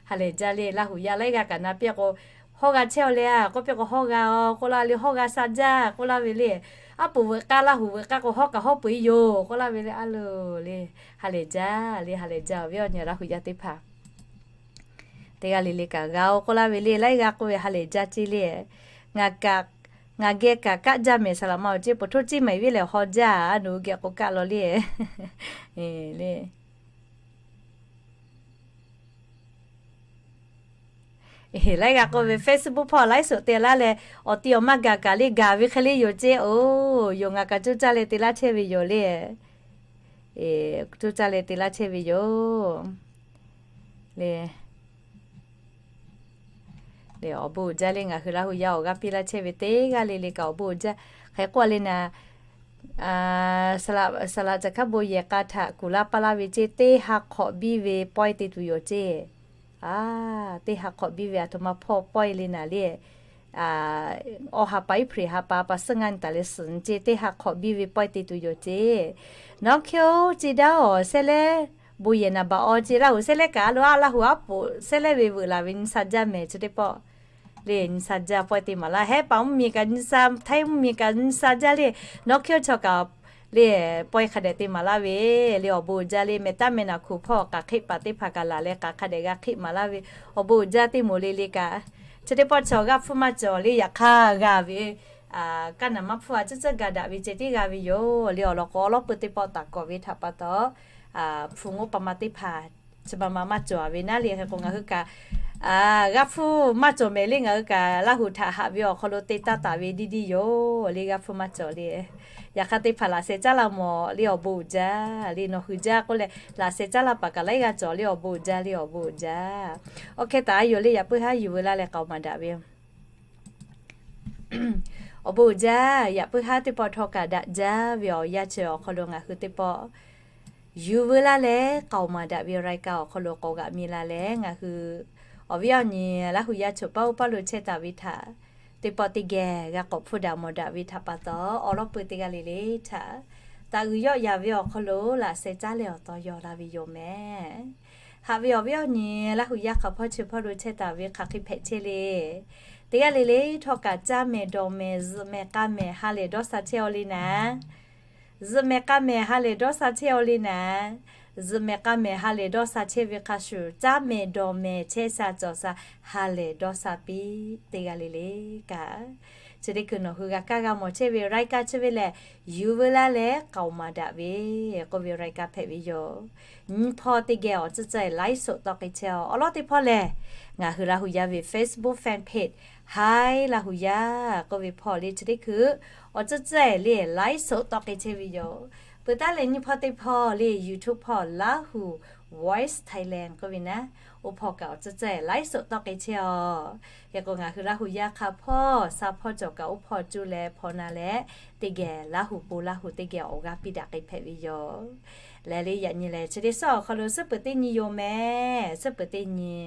ha lehˬ jaˇ le. Laˇ huˍ yaˇ laiˉ g'aˇ kaꞈ na piˇ k'o, hawˇ g'a chehˇ aw le a k'oˆ piˇ k'o, hawˇ g'a a k'oˆ laˇ le, hawˇ g'a sha jaˇ k'oˆ laˇ ve le. Aˉ poꞈ veuꞈ k'aˇ Laˇ huˍ veuꞈ k'aˇ k'o, hawˉ kaꞈ hawˉ peu-eˬ yoˬ k'oˆ laˇ ve le. A lo, le, ha lehˬ jaˇ le, ha lehˬ jaˇ awˬ viˉ awˬ nyi Laˇ huˍ yaˇ teˇ hpaˍ. Teˇ g'aˇ le le kaꞈ g'a oˬ k'oˆ laˇ ve le, laiˉ g'aˇ k'oˆ ve ha lehˬ jaˇ ceˇ le. Ngaˬ kaꞈ, ngaˬ geh kaꞈ kaˆ jaˇ mehˍ, saˍ laꞈ ma awˬ ceˇ po htoˇ ciˇ maˍ iˉ viˉ lehˬ haw jaˇ, a nawˬ hui geh k'o kaˆ law le. Le, laiˉ g'aˇ k'oˆ ve Facebook hpawˇ laiˉ suhˍ te laˇ leh, awˬ ti awˬ maˇ gaˬ kaꞈ le, gaˬ ve hk'e le yoˬ ceˇ. Oˬ, yoˬ, ngaˬ kaꞈ coˇ caˇ leh te laˇ chehˇ ve yoˬ le. Coˇ caˇ leh te laˇ chehˇ ve yoˬ. Le, le awˬ bon uiˍ jaˇ le, ngaˬ hui Laˇ huˍ yaˇ awˬ g'aˇ piˇ laˇ chehˇ ve teˇ g'aˇ le le kaꞈ awˬ bon uiˍ jaˇ. Hk'e k'oˆ le naˍ, saˍ laꞈ caˬ hkaˉ bon yehˬ k'a htaꞈ kuˬ laˇ paˇ laˇ ve ceˇ, teˇ ha hk'awꞈ biˇ ve pawehˇ te tuˬ yoˬ ceˇ. Teˇ ha hk'awꞈ biˇ ve aˬ htoꞈ ma hpawˇ pawehˇ le naˍ le, awˬ ha pa Iˉhpriˍ ha pa pa suhˉ ngaˇ nyi taˍ leh suhˍ nyi ceˇ, teˇ ha hk'awꞈ biˇ ve pawehˇ te tuˬ yoˬ ceˇ. Nawˉ hkiˇ-oˬ, ceˇ daˇ-oˬ, sehˉ lehˉ bon yehˬ naˍ baꞈ awˬ ceˇ, Laˇ huˍ sehˉ lehˉ kaꞈ a lo a Laˇ huˍ aˉ poꞈ sehˉ lehˉ ve veuꞈ laˬ ve nyi sha jaˇ mehˍ chi teˇ pawˆ. Le nyi sha jaˇ pawehˇ te maˍ laˇ, Hehˉ paˍ mvuhˇmiˬ kaꞈ nyi sha, Htaiˇ mvuhˇmiˬ kaꞈ nyi sha jaˇ le. Nawˉ hkiˇ-oˬ, chaw kaꞈ le pawehˇ hk'a dehꞈ te maˍ laˇ ve, le awˬ bon uiˍ jaˇ le. Mehˬ taˉ mehˬ naˬ hkuˬ hpawˇ k'aˬ hk'eˆ paˍ teˇ hpaˍ kaꞈ laˬ leh k'aˬ hk'a dehꞈ g'a hk'eˆ maˍ laˇ ve, awˬ bon uiˍ jaˇ teˇ moˍ le le kaꞈ. Chi teˇ pawˆ chaw g'aˇ hpfuhˇ maˇ cawˬ le, yaꞈ hk'aˇ g'a ve kaˇ naˍ maˇ hpfuhˇ a ciˉ ciˉ ga daꞈ ve ceh tiˉ g'a ve yoˬ. Le awˬ lawn k'o awˬ lawˉ pui teˇ pawˆ taˍ kawꞈ ve htaꞈ pa taw, hpu ngoˉ pa ma teˇ hpaˍ chi ma ma maˇ cawˬ ve naˉ le. Hk'e k'o ngaˬ hui kaꞈ g'aˇ hpfuhˇ maˇ cawˬ mehˍ le, ngaˬ hui kaꞈ Laˇ huˍ htaꞈ haꞈ ve awˬ hk'aw lo te taˇ taˍ ve diˇ diˇ yoˬ. Le g'aˇ hpfuhˇ maˇ cawˬ le. Yaꞈ hk'aˇ teˇ hpaˍ laꞈ sheh caˉ laˇ mawˬ le, awˬ bon uiˍ jaˇ le. Nawˬ hui jaˇ k'oˆ leh laꞈ sheh caˉ laˇ paˍ kaꞈ laiˉ g'aˇ cawˬ le, awˬ bon uiˍ jaˇ le, awˬ bon uiˍ jaˇ. Oˇ hk'e taˍ a yoˬ le, yaꞈ puiˉ haˉ yuˬ veu laˇ leh k'aoˍ maˍ daꞈ ve awˬ bon uiˍ jaˇ. Yaꞈ puiˉ haˉ teˇ pawˆ htawˇ kaꞈ daꞈ jaˇ ve awˬ yanˇ chi awˬ hk'aw lo ngaˬ hui teˇ pawˆ yuˬ veu laˇ leh k'aoˍ maˍ daꞈ ve รายการ awˬ hk'aw lo k'awꞈ g'aꞈ mi la leh ngaˬ hui awˬ viˉ awˬ nyi Laˇ huˍ yaˇ choˬ paˇ oˇ paˇ lo chehˇ taˍ ve htaꞈ teˇ pawˆ teˇ geh g'a k'awꞈ hpfuhˇ daꞈ mawˬ daꞈ ve htaꞈ pa taw, awˬ lawˉ pui teˇ g'aˇ le le htaꞈ taꞈ g'uiˬ yawˆ yaˍ ve awˬ hk'aw lo laꞈ sheh caˉ leh awˬ taw yaw la ve yoˬ mehˍ. Haꞈ ve awˬ viˉ awˬ nyi Laˇ huˍ yaˇ hk'a hpawˇ chi hpawˇ lo chehˇ taˍ ve hk'aˬ hk'e hpehꞈ chehˇ le. Teˇ g'aˇ le le htawˇ kaꞈ caˇ mehˍ dawˬ mehˍ zuhꞈ mehˍ k'a mehˍ ha lehˬ dawˇ sha chehˇ aw le naˍ. Zuhꞈ mehˍ k'a mehˍ ha lehˬ dawˇ sha chehˇ aw le naˍ. Zuhꞈ mehˍ k'a mehˍ ha lehˬ dawˇ sha chehˇ ve hk'a shuˍ, caˇ mehˍ dawˬ mehˍ chehˇ sha cawˬ sha ha lehˬ dawˇ sha piˇ. Teˇ g'aˇ le le kaꞈ, chi teˇ hkui nawˬ hui g'a kaˇ g'a mawˬ chehˇ ve รายการ chi ve lehˬ, yuˬ veu laˇ leh k'aoˍ maˍ daꞈ ve k'oˆ ve รายการ hpehꞈ ve yoˬ. Nyi hpawˇ teˇ geh awˬ tcuhˇ tcuhˇ laiˉ soꞈ tawˆ k'ai chehˇ aw. Awˬ lawˉ teˇ hpawˇ lehˬ, ngaˬ hui Laˇ huˍ yaˇ ve Facebook fan page Hi Laˇ huˍ yaˇ k'oˆ ve hpawˇ le chi teˇ hkui awˬ tcuhˇ tcuhˇ le laiˉ soꞈ tawˆ k'ai chehˇ ve yoˬ. Peuˬ taˉ lehˬ nyi hpawˇ teˇ hpawˇ le YouTube hpawˇ Laˇ huˍ Voice Thailand k'oˆ ve naˉ, oˇ hpawˇ kaꞈ awˬ tcuhˇ tcuhˇ laiˉ soꞈ tawˆ k'ai chehˇ aw. Hk'e k'o ngaˬ hui Laˇ huˍ yaˇ hk'a hpawˇ sha hpawˇ cawˬ kaꞈ oˇ hpawˇ cuˇ leh hpaw na leh teˇ geh Laˇ huˍ po Laˇ huˍ teˇ geh awˬ g'aˇ piˇ daꞈ k'ai hpehꞈ ve yoˬ. Lehˬ le yaꞈ nyi lehˬ chi teˇ suhˉ awˬ hk'aw lo suhˉ peuˬ teˇ nyi yoˬ mehˍ. Suhˉ peuˬ teˇ nyi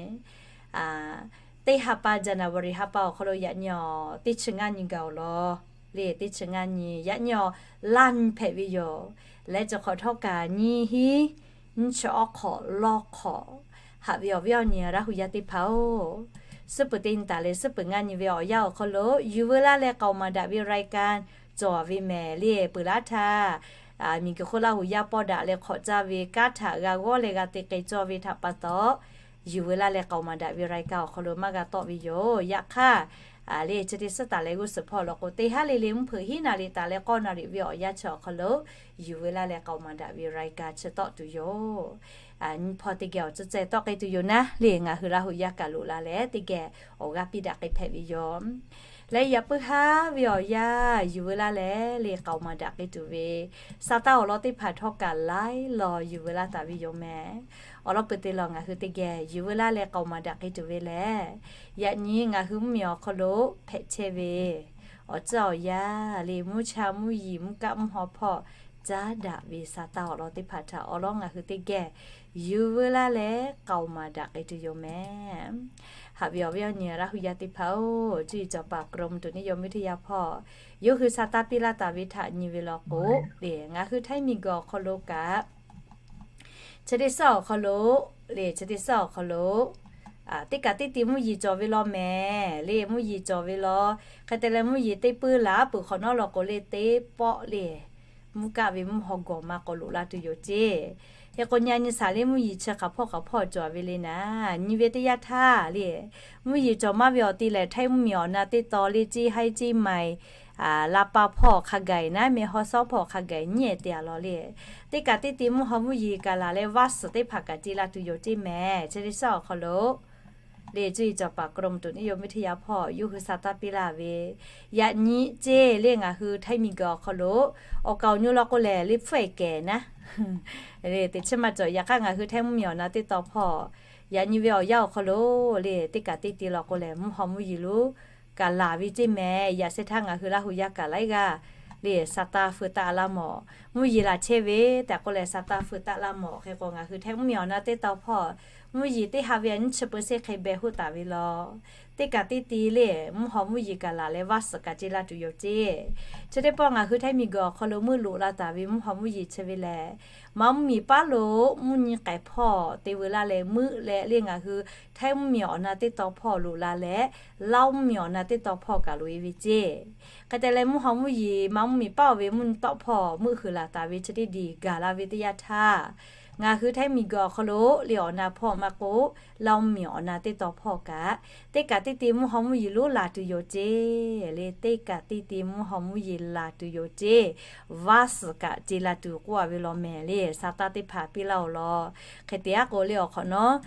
teˇ ha pa January ha pa awˬ hk'aw lo yaꞈ nyi awˬ teˇ chi ngaˇ nyi gaˬ awˬ lawn le, teˇ chi ngaˇ nyi yaꞈ nyi awˬ laˇ nyi hpehꞈ ve yoˬ. Leh chi hk'awꞈ htawˇ kaꞈ nyiˇ hinˉ nyiˇ chi awˬ hk'awꞈ lawˇ hk'awꞈ haꞈ ve awˬ viˉ awˬ nyi Laˇ huˍ yaˇ teˇ hpaˍ-oˬ, suhˉ peuˬ teˇ nyi taˍ leh suhˉ peuˬ ngaˇ nyi ve awˬ yanˇ awˬ hk'aw lo yuˬ veu laˇ leh k'aoˍ maˍ daꞈ ve รายการ cawˬ ve mehˍ le. Peuˬ laˇ htaˇ miˬguiˬ hk'oˆ Laˇ huˍ yaˇ pawˆ daꞈ leh hk'awꞈ caˇ ve kanˉ htaꞈ g'a g'awˇ leh g'a te k'ai cawˇ ve htaꞈ pa taw, yuˬ veu laˇ leh k'aoˍ maˍ daꞈ ve รายการ awˬ hk'aw lo maˇ g'a tawˆ ve yoˬ. Yaꞈ hk'aˇ, le chi teˇ suhˉ taˍ leh g'uˇ suhˍ hpawˇ law k'o teˇ haˉ le le mvuhˇ hpeuꞈ hiˉ naˍ riˍ taˍ leh k'awˇ naˍ riˍ ve awˬ yanˇ chi awˬ hk'aw lo yuˬ veu laˇ leh k'aoˍ maˍ daꞈ ve รายการ chi tawˆ tuˬ yoˬ. Nyi hpawˇ teˇ geh awˬ tcuhˇ tcuhˇ tawˆ k'ai tuˬ yoˬ naˉ le, ngaˬ hui Laˇ huˍ yaˇ kaꞈ loꞈ la leh teˇ geh awˬ g'aˇ piˇ daꞈ k'ai hpehꞈ ve yoˬ. Leh yaꞈ puiˉ haˉ ve awˬ yanˇ yuˬ veu laˇ leh le k'aoˍ maˍ daꞈ k'ai tuˬ ve sa taˇ awˬ lawn teˇ hpaˍ htawˇ kaꞈ laiˉ law yuˬ veu laˇ taˍ ve yoˬ mehˍ. Awˬ lawn peuˬ te law ngaˬ hui teˇ geh yuˬ veu laˇ leh k'aoˍ maˍ daꞈ k'ai tuˬ ve lehˬ, yaꞈ nyi ngaˬ hui mvuhˇmiˬ awˬ hk'aw lo hpehꞈ chehˇ ve awˬ tcuhˇ awˬ yanˇ le mvuhˇ cha mvuhˇ yiˍ mvuhˇ kaˆ mvuhˇ haw hpawˇ caˉ daꞈ ve sa taˇ awˬ lawn teˇ hpaˍ htaꞈ awˬ lawn ngaˬ hui teˇ geh yuˬ veu laˇ leh k'aoˍ maˍ daꞈ k'ai tuˬ yoˬ mehˍ. Haꞈ ve awˬ viˉ awˬ nyi Laˇ huˍ yaˇ teˇ hpaˍ-oˬ, cuˇ yiˍ cawˬ paˍ กรมอุตุนิยมวิทยา hpawˇ yawˇ hui sa taˇ piˇ laˇ taˍ ve htaꞈ nyi ve law k'o, le ngaˬ hui Htaiˇ miˬguiˬ awˬ hk'aw lo kaꞈ chi teˇ suhˉ awˬ hk'aw lo, le chi teˇ suhˉ awˬ hk'aw lo teˇ kaꞈ teˇ ti mvuhˇ yiˍ cawˬ ve law mehˍ le, mvuhˇ yiˍ cawˬ ve law. Hk'e te leh mvuhˇ yiˍ teˇ puiˉ laˬ peuˬ hk'awꞈ nawˉ law k'o le teˇ pawˆ le mvuhˇ kaˆ ve mvuhˇ haw gawˬ ma k'awꞈ loꞈ la tuˬ yoˬ ceˇ. Hk'e k'o nyi a nyi shaˍ le mvuhˇ yiˍ chi hk'aˬ hpawˇ hk'aˬ hpawˇ cawˬ ve le naˉ, nyi ve teˇ yanˇ htaˇ le mvuhˇ yiˍ cawˬ maˇ ve awˬ ti lehˬ Htaiˇ mvuhˇmiˬ awˬ na teˇ taw le ceˇ haiˉ ceˇ maiˍ la pa hpawˇ hk'a gaˬ naˉ meh haw sawˉ hpawˇ hk'a gaˬ nyiˉ te a law le. Teˇ kaꞈ teˇ ti mvuhˇ haw mvuhˇ yiˍ kaꞈ laˬ leh vaˇ suhˍ teˇ hpaˍ kaꞈ te la tuˬ yoˬ ceˇ mehˍ. Chi teˇ suhˉ awˬ hk'aw lo le cuˇ yiˍ cawˬ paˍ กรมอุตุนิยมวิทยา hpawˇ yawˇ hui sa taˇ piˇ laˇ ve, yaꞈ nyi ceˇ le ngaˬ hui Htaiˇ miˬguiˬ awˬ hk'aw lo awˬ kaˍ awˬ nyi law k'o lehˬ le hpfuhˆ e kehˬ naˉ le teꞈ chiˉ maˇ cawˬ. Yaꞈ hk'aˇ ngaˬ hui Htaiˇ mvuhˇmiˬ awˬ na teˇ taw hpawˇ Yaꞈ nyi ve awˬ yanˇ awˬ hk'aw lo le, teˇ kaꞈ teˇ ti law k'o lehˬ, mvuhˇ haw mvuhˇ yeˬ lonˉ kaꞈ laˬ ve ceˇ mehˍ. Yaꞈ shehˍ htaˇ ngaˬ hui Laˇ hu yaˇ kaꞈ laiˉ g'aˇ le, sa taˇ feu taˆ laˇ mawˬ. Mvuhˇ yeˬ laˬ chehˇ ve tehꞈ k'oˆ leh sa taˇ feu taˆ laˇ mawˬ. Hk'e k'o ngaˬ hui htehˇ mvuhˇmiˬ awˬ na teˇ taw hpawˇ mvuhˇ yeˬ teˇ ha ve a nyiˇ chi peu sheˆ hk'e beh hoˆ taˍ ve law. Teˇ kaꞈ teˇ ti le, mvuhˇ haw mvuhˇ yeˬ kaꞈ laˬ leh vaˇ suhˍ kaꞈ ce la tuˬ yoˬ ceˇ. Chi teˇ pawˆ ngaˬ hui htaiˇ miˬguiˬ awˬ hk'aw lo meuˆ loꞈ la taˍ ve mvuhˇ haw mvuhˇ yeˬ chi ve lehˬ, maˇ mvuhˇ miˬ paˉ lo mvuhˇ nyi k'ai hpawˇ te veu laˇ leh meuˆ leh le, ngaˬ hui htaiˇ mvuhˇ miˬ awˬ na teˇ taw hpawˇ loꞈ la leh, Laˇ mvuhˇ miˬ awˬ na teˇ taw hpawˇ kaꞈ loꞈ e ve ceˇ. Hk'e te leh mvuhˇ haw mvuhˇ yeˬ maˇ mvuhˇ miˬ paˉ ve mvuhˇ nyi tawˆ hpawˇ meuˆ huiˍ laˬ taˍ ve chi teˇ diˬ gaˬ la ve teˇ yanˇ htaˇ, ngaˬ hui htaiˇ miˬguiˬ awˬ hk'aw lo le awˬ na hpawˇ maˇ k'oˆ, Laˇ mvuhˇ miˬ awˬ na teˇ taw hpawˇ kaꞈ teˇ kaꞈ teˇ ti mvuhˇ haw mvuhˇ yeˬ lonˉ laˬ tuˬ yoˬ ceˇ le. Teˇ kaꞈ teˇ ti mvuhˇ haw mvuhˇ yeˬ laˬ tuˬ yoˬ ceˇ. Vaˇ suhˍ kaꞈ ce la tuˬ k'oˆ a ve law mehˍ le, sa taˇ teˇ hpaˍ piˇ laˇ oˬ law. Hk'e te aˉ k'o le awˬ hk'awꞈ nawˉ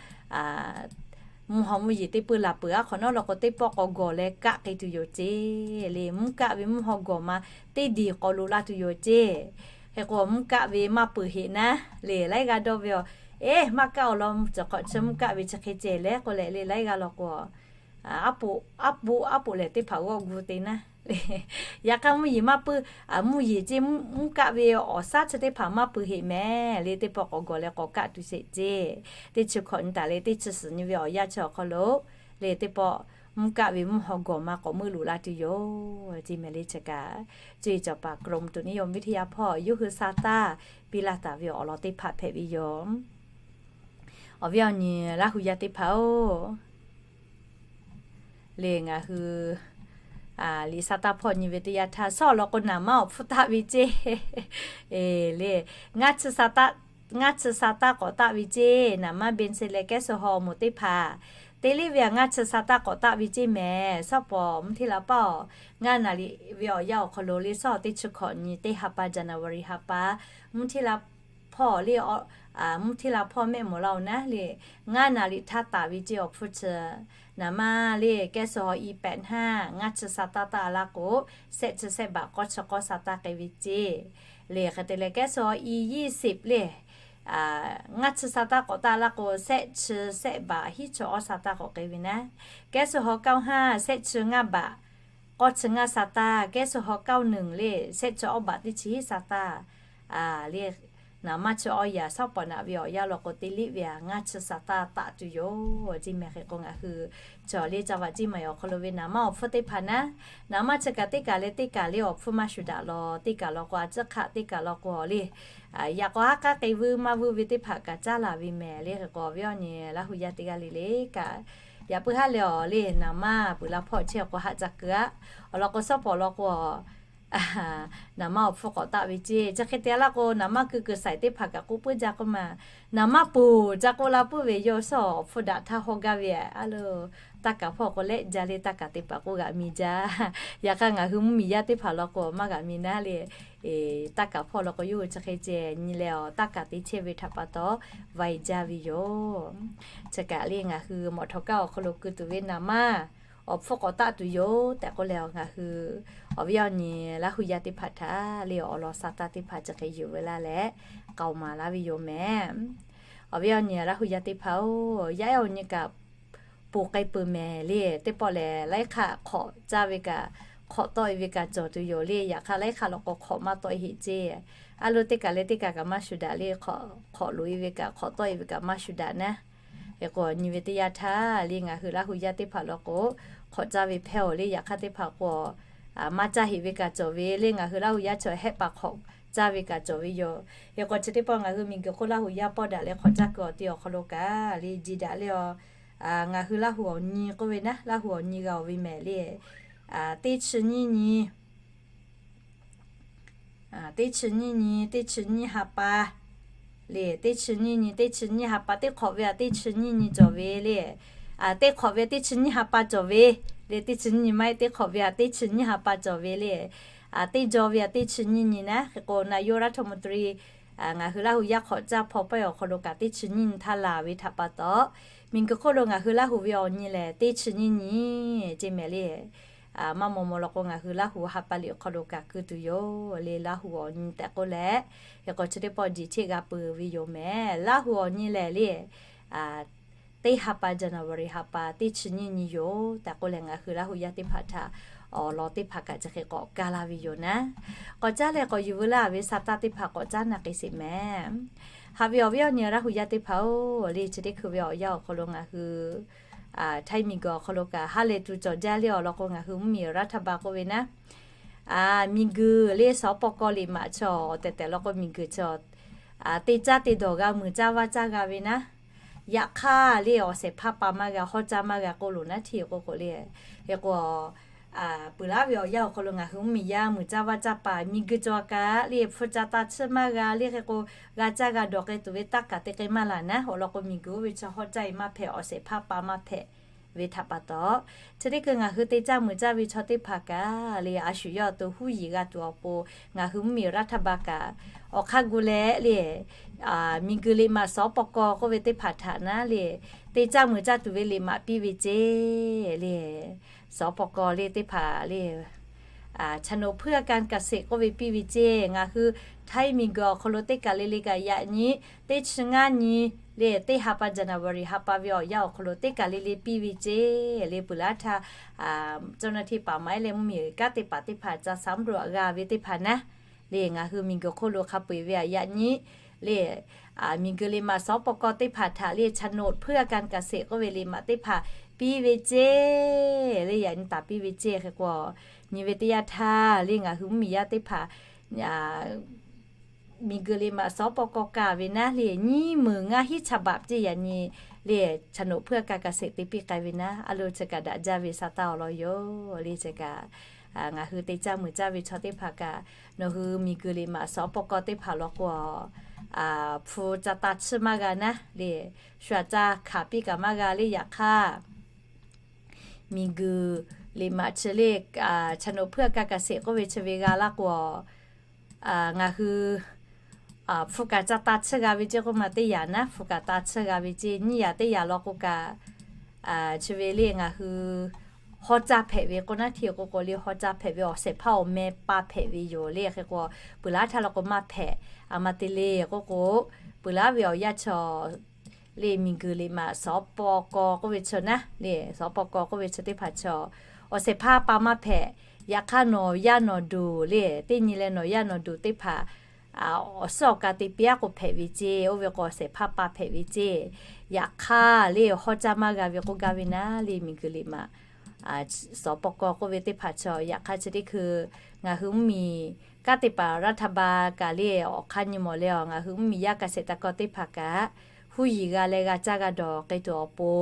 mvuhˇ haw mvuhˇ yeˬ teˇ peuˇ laˬ peuˬ aˉ hk'awꞈ nawˉ law k'o, teˇ pawˆ k'awꞈ gawˬ leh kaˆ k'ai tuˬ yoˬ ceˇ le. Mvuhˇ kaˆ ve mvuhˇ haw gawˬ ma teˇ diˬ k'awꞈ loꞈ la tuˬ yoˬ ceˇ. Hk'e k'o mvuhˇ kaˆ ve maˇ peuˬ heꞈ naˉ le, laiˉ g'aˇ dawˇ ve aˬ, eˬ, maˇ kaˆ awˬ lawn, cawˬ hk'awꞈ chi mvuhˇ kaˆ ve chi hk'e ceh leh k'oˆ leh le, laiˉ g'aˇ law k'o, aˉ poꞈ, aˉ poꞈ, aˉ poꞈ lehˬ teˇ hpaˍ g'awˇ gu te naˉ le. Yaꞈ hk'aˇ mvuhˇ yeˬ maˇ peuˬ, mvuhˇ yeˬ ceˇ mvuhˇ kaˆ ve awˬ shaˉ chi teˇ hpaˍ maˇ peuˬ heꞈ mehˍ le, teˇ pawˆ k'awꞈ gawˬ leh k'awꞈ kaˆ tuˬ sheˍ ceˇ. Teˇ chi hkawꞈ nyi taˍ leh teˇ chi suhˍ nyi ve awˬ yanˇ chi awˬ hk'aw lo le, teˇ pawˆ mvuhˇ kaˆ ve mvuhˇ haw gawˬ ma k'awꞈ meuˆ loꞈ la tuˬ yoˬ ceˇ mehˍ le. Chi kaꞈ cuˇ yiˍ cawˬ paˍ กรมอุตุนิยมวิทยา hpawˇ yawˇ hui sa taˇ piˇ laˇ taˍ ve awˬ lawn teˇ hpaˍ hpehꞈ ve yoˬ. Awˬ viˉ awˬ nyi Laˇ hu yaˇ teˇ hpaˍ-oˬ, le ngaˬ hui liꞈ sa taˇ hpawˇ nyi ve teˇ yanˇ htaˇ, shawˉ awˬ lawn k'o naˍ manˇ awˬ hpfuhˇ taˆ ve ceˇ. Eˬ le, ngaˇ chi sa taˇ k'awꞈ taˆ ve ceˇ. Naˍ manˇ เบนซิน leh แก๊สโซฮอล์ awˬ moˍ teˇ hpaˍ te liˇ ve aꞈ ngaˇ chi sa taˇ k'awꞈ taˆ ve ceˇ mehˍ. Shawˉ pawˍ mvuhˇ hteˇ la paˇ awˬ ngaˇ naˍ riˍ ve awˬ yanˇ awˬ hk'aw lo le, shawˉ teˇ chi hkawꞈ nyi teˇ ha pa, January ha pa, mvuhˇ hteˇ la hpawˇ le, mvuhˇ hteˇ la hpawˇ mehˆ mawˬ la oˬ naˉ le, ngaˇ naˍ riˍ htaˇ taˍ ve ceˇ awˬ hpfuhˇ chi, naˍ manˇ le แก๊สโซฮอล์ e แปดห้า ngaˇ chi sa taˇ taˆ laˇ k'o, shehˆ chi shehˆ baꞈ k'awˇ chi k'awˇ sa taˇ k'ai ve ceˇ. Le hk'e te leh แก๊สโซฮอล์ e ยี่สิบ le ngaˇ chi sa taˇ k'awꞈ taˆ laˇ k'o, shehˆ chi shehˆ baꞈ hiˉ chi awˇ sa taˇ k'awꞈ k'ai ve naˉ. แก๊สโซฮอล์ เก้าห้า shehˆ chi ngaˇ baꞈ k'awˇ chi ngaˇ sa taˇ, แก๊สโซฮอล์ เก้าหนึ่ง le shehˆ chi awˇ baꞈ teˇ chi hiˉ sa taˇ le, naˍ manˇ chi awˇ yaꞈ shawˉ pawˍ naꞈ ve awˬ yanˇ law k'o, te liˇ ve aꞈ ngaˇ chi sa taˇ taˆ tuˬ yoˬ ceˇ mehˍ. Hk'e k'o ngaˬ hui cawˬ le ca vaꞈ ciˇ maˬ awˬ hk'aw lo ve naˍ manˇ awˬ hpfuhˇ teˇ hpaˍ naˉ, naˍ manˇ chi kaꞈ teˇ kaˬ leh teˇ kaˬ le awˬ hpfuhˇ maˇ shuˍ daꞈ law. Teˇ kaꞈ law k'o a ciˉ hk'aˆ, teˇ kaˬ law k'o le, yaꞈ k'aw haˉ k'aˉ k'ai vuiˇ maˇ vuiˇ ve teˇ hpaˍ kaꞈ caˉ laˬ ve mehˍ le. Hk'e k'o awˬ viˉ awˬ nyi Laˇ hu yaˇ teˇ g'aˇ le le kaꞈ, yaꞈ puiˉ haˉ leh awˬ le naˍ manˇ peuˬ la hpawˇ chehˇ awˬ k'o haꞈ ca keu aˆ. Awˬ lawn k'o shawˉ pawˍ law k'o naˍ manˇ awˬ hpfuhˇ k'awꞈ taˆ ve ceˇ. Chi hk'e te laˇ k'o, naˍ manˇ keu keu saiˍ teˇ hpaˍ kaꞈ k'oˆ puiˉ jaˇ k'oˆ ma, naˍ manˇ poˬ ca k'oˆ la puiˉ ve yawˇ shawˉ awˬ hpfuhˇ daꞈ htaˇ haw gaˇ ve aꞈ. A lo, taˇ kaˍ hpawˇ k'o lehˆ jaˇ le, taˇ kaˍ teˇ hpaˍ k'oˆ g'aꞈ mi jaˇ. Yaꞈ hk'aˇ ngaˬ hui mvuhˇmiˬ yaˇ teˇ hpaˍ law k'o maˇ g'aꞈ mi naˉ le. Taˇ kaˍ hpawˇ law k'o yawˇ hui chi hk'e ceh nyi leh awˬ taˇ kaˍ te chehˇ ve htaꞈ pa taw, vaiˍ jaˇ ve yoˬ. Chi kaꞈ le ngaˬ hui mawꞈ htawꞈ kaˇ awˬ hk'aw lo keu tuˬ ve naˍ manˇ awˬ hpfuhˇ k'awꞈ taˆ tuˬ yoˬ tehꞈ k'oˆ leh, ngaˬ hui awˬ viˉ awˬ nyi Laˇ hu yaˇ teˇ hpaˍ htaꞈ le awˬ lawn sa taˇ teˇ hpaˍ chi hk'e yuˬ ve laˇ leh k'aoˍ maˍ laˇ ve yoˬ mehˍ. Awˬ viˉ awˬ nyi Laˇ hu yaˇ teˇ hpaˍ-oˬ, yaˇ ehˉ awˬ nyi kaꞈ poˬ k'ai peuˬ mehˍ le. Teˇ pawˆ lehˬ laiˉ hk'aˆ hk'awꞈ caˇ ve kaꞈ, hk'awꞈ tawˆ e ve kaꞈ cawˬ tuˬ yoˬ le. Yaꞈ hk'aˇ laiˉ hk'aˆ law k'o hk'awꞈ maˇ tawˆ e heˆ ceˇ. A lo, teˇ kaˬ leh teˇ kaˬ kaꞈ maˇ shuˍ daꞈ le. Hk'awꞈ loꞈ e ve kaꞈ, hk'awꞈ tawˆ e ve kaꞈ maˇ shuˍ daꞈ naˉ. Hk'e k'o nyi ve teˇ yanˇ htaˇ le ngaˬ hui Laˇ hu yaˇ teˇ hpaˍ law k'o, hk'awꞈ caˇ ve hpehˇ awˬ le. Yaꞈ hk'aˇ teˇ hpaˍ k'o maˇ caˇ heˆ ve kaꞈ cawˬ ve le. Ngaˬ hui Laˇ hu yaˇ chaw hehˆ paˍ hk'awꞈ caˇ ve kaꞈ cawˬ ve yoˬ. Hk'e k'o chi teˇ pawˆ ngaˬ hui miˬguiˬ hk'oˆ Laˇ hu yaˇ pawˆ daꞈ leh hk'awꞈ caˇ kuiˬ awˬ te awˬ hk'aw lo kaꞈ le ji daꞈ le a. Ngaˬ hui Laˇ hu awˬ nyi k'oˆ ve naˉ, Laˇ hu awˬ nyi g'a oˬ ve mehˍ le. Teˇ chi nyiˇ nyi, teˇ chi nyiˇ nyi, teˇ chi nyiˇ ha pa le, teˇ chi nyiˇ nyi, teˇ chi nyiˇ ha pa teˇ hk'awꞈ ve aꞈ teˇ chi nyiˇ nyi cawˬ ve le. Teˇ hk'awꞈ ve teˇ chi nyiˇ ha pa cawˬ ve le. Teˇ chi nyiˇ nyi maˇ heˆ, teˇ hk'awꞈ ve aꞈ teˇ chi nyiˇ ha pa cawˬ ve le. Teˇ jaw ve aꞈ teˇ chi nyiˇ nyi naˉ. Hk'e k'o naˍ yoˇ รัฐมนตรี ngaˬ hui Laˇ hu yaˇ hk'awꞈ caˇ hpaw pawehˇ awˬ hk'aw lo kaꞈ teˇ chi nyiˇ nyi htaˇ laˬ ve htaꞈ pa taw, miˬguiˬ hk'oˆ lo ngaˬ hui Laˇ hu ve awˬ nyi lehˬ teˇ chi nyiˇ nyi ceˇ mehˍ le. Maˇ maw maw law k'o ngaˬ hui Laˇ hu ha pa liꞈ awˬ hk'aw lo kaꞈ keu tuˬ yoˬ le. Laˇ hu awˬ nyi tehꞈ k'oˆ leh, hk'e k'o chi teˇ pawˆ jiˬ cheˆ g'a peuˬ ve yoˬ mehˍ. Laˇ hu awˬ nyi lehˬ le, teˇ ha pa January ha pa teˇ chi nyiˇ nyi yoˬ tehꞈ k'oˆ leh, ngaˬ hui Laˇ hu yaˇ teˇ hpaˍ htaꞈ awˬ lawn teˇ hpaˍ kaꞈ chi hk'e k'awꞈ kaˇ laˇ ve yoˬ naˉ. K'awꞈ caˉ leh k'awꞈ yuˬ veu laˇ ve sa taˇ teˇ hpaˍ k'awꞈ caˉ na k'ai sheˍ mehˍ. Haꞈ ve awˬ viˉ awˬ nyi Laˇ hu yaˇ teˇ hpaˍ-oˬ, le chi teˇ hkui ve awˬ yanˇ awˬ hk'aw lo ngaˬ hui Htaiˇ miˬguiˬ awˬ hk'aw lo kaꞈ ha lehˬ tuˬ cawˬ jaˇ le awˬ lawn k'o, ngaˬ hui mvuhˇmiˬ รัฐบาล k'oˆ ve naˉ, miˬguiˬ le สปก liꞈ maꞈ chaw tehꞈ tehꞈ law k'o, miˬguiˬ chaw te caˇ te dawˬ g'a, muiˬ caˇ vaˇ caˇ g'a ve naˉ. Yaꞈ hk'aˇ le awˬ shehˍ hpaˇ pa maˇ g'a, hawˉ caˇ maˇ g'a k'oˆ loˬ naˉ htiˇ k'oˆ k'o le. Hk'e k'o, peuˬ laˉ ve awˬ yanˇ awˬ hk'aw lo ngaˬ hui mvuhˇmiˬ yaˇ muiˬ caˇ vaˇ caˇ paˍ miˬguiˬ chaw kaꞈ le hpu ca taˇ chiˇ maˇ g'a le. Hk'e k'o, g'a caˇ g'a dawˬ k'ai tuˬ ve taˇ kaˬ te k'ai maˇ laˬ naˉ. Awˬ lawn k'o, miˬguiˬ oˇ ve chaw hawˉ caˇ e maˇ hpehꞈ, awˬ shehˍ hpaˇ pa maˇ hpehꞈ ve htaꞈ pa taw, chi teˇ hkui ngaˬ hui te caˇ muiˬ caˇ ve chaw teˇ hpaˍ kaꞈ le, a shu yawˇ awˬ to huˉ yiˍ g'a tuˬ awˬ pon, ngaˬ hui mvuhˇmiˬ รัฐบาล kaꞈ awˬ hk'aˇ gu leh le, miˬguiˬ liꞈ maꞈ สปก k'oˆ ve teˇ hpaˍ htaꞈ naˉ le, te caˇ muiˬ caˇ tuˬ ve liꞈ maꞈ piˇ ve ceˇ le. สปก le teˇ hpaˍ le โฉนดเพื่อการเกษตร k'oˆ ve piˇ ve ceˇ. Ngaˬ hui Htaiˇ miˬguiˬ awˬ hk'aw lo teˇ kaˬ le le kaꞈ yaꞈ nyi teˇ chi ngaˇ nyi le, teˇ ha pa January ha pa ve awˬ yanˇ awˬ hk'aw lo teˇ kaˬ le le piˇ ve ceˇ le. Peuˬ laˉ htaˇ เจ้าหน้าที่ป่าไม้ leh mvuhˇmiˬ kanˉ te paˍ teˇ hpaˍ ca สำรวจ g'a ve teˇ hpaˍ naˉ le, ngaˬ hui miˬguiˬ hk'oˆ lo hk'a peu-eˬ ve aꞈ yaꞈ nyi le, miˬguiˬ liꞈ maꞈ สปก teˇ hpaˍ htaꞈ le โฉนดเพื่อการเกษตร k'oˆ ve liꞈ maꞈ teˇ hpaˍ piˇ ve ceˇ le. Yaꞈ nyi taˍ piˇ ve ceˇ. Hk'e k'o, nyi ve teˇ yanˇ htaˇ le ngaˬ hui mvuhˇmiˬ yaˇ teˇ hpaˍ miˬguiˬ liꞈ maꞈ สปก kaꞈ ve naˉ le, nyiˇ meunˍ ngaˇ hiˉ ฉบับ ceˇ yaꞈ nyi le โฉนดเพื่อการเกษตร te piˇ k'ai ve naˉ. A lo chi kaꞈ daꞈ jaˇ ve sa taˇ awˬ lawn yoˬ le. Chi kaꞈ ngaˬ hui te caˇ muiˬ caˇ ve chaw teˇ hpaˍ kaꞈ, nawˬ hui miˬguiˬ liꞈ maꞈ สปก teˇ hpaˍ law k'o, hpu ca taˇ chiˇ maˇ g'a naˉ le, shu aꞈ ca hkanˍ piˇ kaꞈ maˇ g'a le. Yaꞈ hk'aˇ, miˬguiˬ liꞈ maꞈ chi le โฉนดเพื่อการเกษตร k'oˆ ve chi ve g'a laˇ k'o, ngaˬ hui hpu kaꞈ ca taˇ chiˇ g'a ve ceˇ k'oˆ ma teˇ yanˇ naˉ, hpu kaꞈ taˇ chiˇ g'a ve ceˇ. Nyiˇ yanˇ teˇ yanˇ law k'o kaꞈ, chi ve le ngaˬ hui hawˉ caˇ hpehꞈ ve k'oˆ naˉ htiˇ k'oˆ k'o le, hawˉ caˇ hpehꞈ ve awˬ shehˍ hpaˇ awˬ meh pa hpehꞈ ve yoˬ le. Hk'e k'o, peuˬ laˉ htaˇ law k'o maˇ hpehꞈ, aˬ ma te le k'oˆ k'o, peuˬ laˉ ve awˬ yanˇ chaw le miˬguiˬ liꞈ maꞈ สปก k'oˆ ve chi naˉ le, สปก k'oˆ ve chi teˇ hpaˍ chaw awˬ shehˍ hpaˇ pa maˇ hpehꞈ. Yaꞈ hk'aˇ nawˬ yaˇ nawˬ duˬ le, teˇ nyi leh nawˬ yaˇ nawˬ duˬ teˇ hpaˍ awˬ suhˉ awˬ ka te piˇ-a k'o hpehꞈ ve ceˇ. Oˇ ve k'o awˬ shehˍ hpaˇ pa hpehꞈ ve ceˇ. Yaꞈ hk'aˇ le hawˉ caˇ maˇ g'a ve k'oˆ gaˇ ve naˉ le, miˬguiˬ liꞈ maꞈ สปก k'oˆ ve teˇ hpaˍ chaw. Yaꞈ hk'aˇ chi teˇ hkui ngaˬ hui mvuhˇmiˬ kanˉ te paˍ รัฐบาล kaꞈ le awˬ hk'aˇ nyi mawˬ leh, ngaˬ hui mvuhˇmiˬ yaˇ เกษตรกร teˇ hpaˍ kaꞈ huˉ yiˍ g'a leh g'a caˇ g'a dawˬ k'ai tuˬ awˬ pon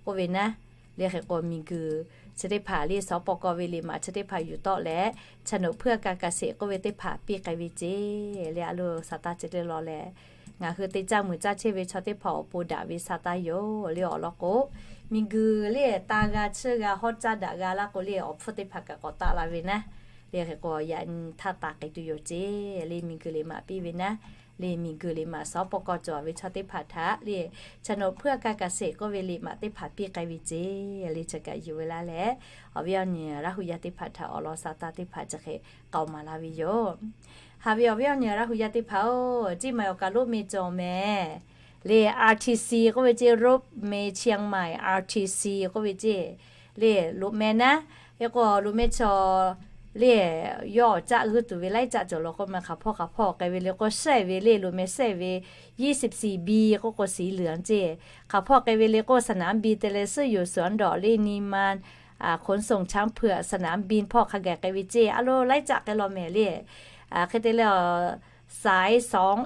k'oˆ ve naˉ le. Hk'e k'o, miˬguiˬ chi teˇ hpaˍ le สปก ve liꞈ maꞈ chi teˇ hpaˍ yuˬ tawˆ leh โฉนดเพื่อการเกษตร k'oˆ ve teˇ hpaˍ piˇ k'ai ve ceˇ le. A lo sa taˇ chi teˇ law leh, ngaˬ hui te caˇ muiˬ caˇ chehˇ ve chaw teˇ hpaˍ awˬ pon daꞈ ve sa taˇ yoˬ le. Awˬ lawn k'o, miˬguiˬ le taˇ g'a chiˇ g'a hawˉ caˇ daꞈ g'a laˇ k'o le, awˬ hpfuhˇ teˇ hpaˍ kaꞈ k'awꞈ taˆ la ve naˉ le. Hk'e k'o, yaꞈ nyi htaˇ taˍ k'ai tuˬ yoˬ ceˇ le. Miˬguiˬ liꞈ maꞈ piˇ ve naˉ le, miˬguiˬ liꞈ maꞈ สปก cawˬ ve chaw teˇ hpaˍ htaꞈ le โฉนดเพื่อการเกษตร k'oˆ ve liꞈ maꞈ teˇ hpaˍ piˇ k'ai ve ceˇ le. Chi kaꞈ yuˬ ve laˇ leh, awˬ viˉ awˬ nyi Laˇ hu yaˇ teˇ hpaˍ htaꞈ awˬ lawn sa taˇ teˇ hpaˍ chi hk'e k'aoˍ maˍ la ve yoˬ. Haꞈ ve awˬ viˉ awˬ nyi Laˇ hu yaˇ teˇ hpaˍ-oˬ, Ceˇ Maiˍ awˬ kaˬ loˆ meh cawˬ mehˍ le. RTC k'oˆ ve ceˇ, Road Meh Chiang Mai, RTC k'oˆ ve ceˇ le, loꞈ meh naˉ. Hk'e k'o, loꞈ meh chaw le, yawˇ caˆ g'uiˇ tuˬ ve laiˉ caˆ cawˬ law k'o, meh hk'aˬ hpawˇ hk'aˬ hpawˇ k'ai ve le k'o, shehˆ ve le, loꞈ meh shehˆ ve ยี่สิบสี่ B k'oˆ k'o, สีเหลือง ceˇ. Hk'aˬ hpawˇ k'ai ve le k'o, สนามบิน te leh ซื่ออยู่สวนดอก le, นิมมาน ขนส่งช้างเผือก สนามบิน hpawˇ hk'a gaˬ k'ai ve ceˇ. A lo laiˉ caˆ k'ai law mehˍ le. Hk'e te leh, สายสอง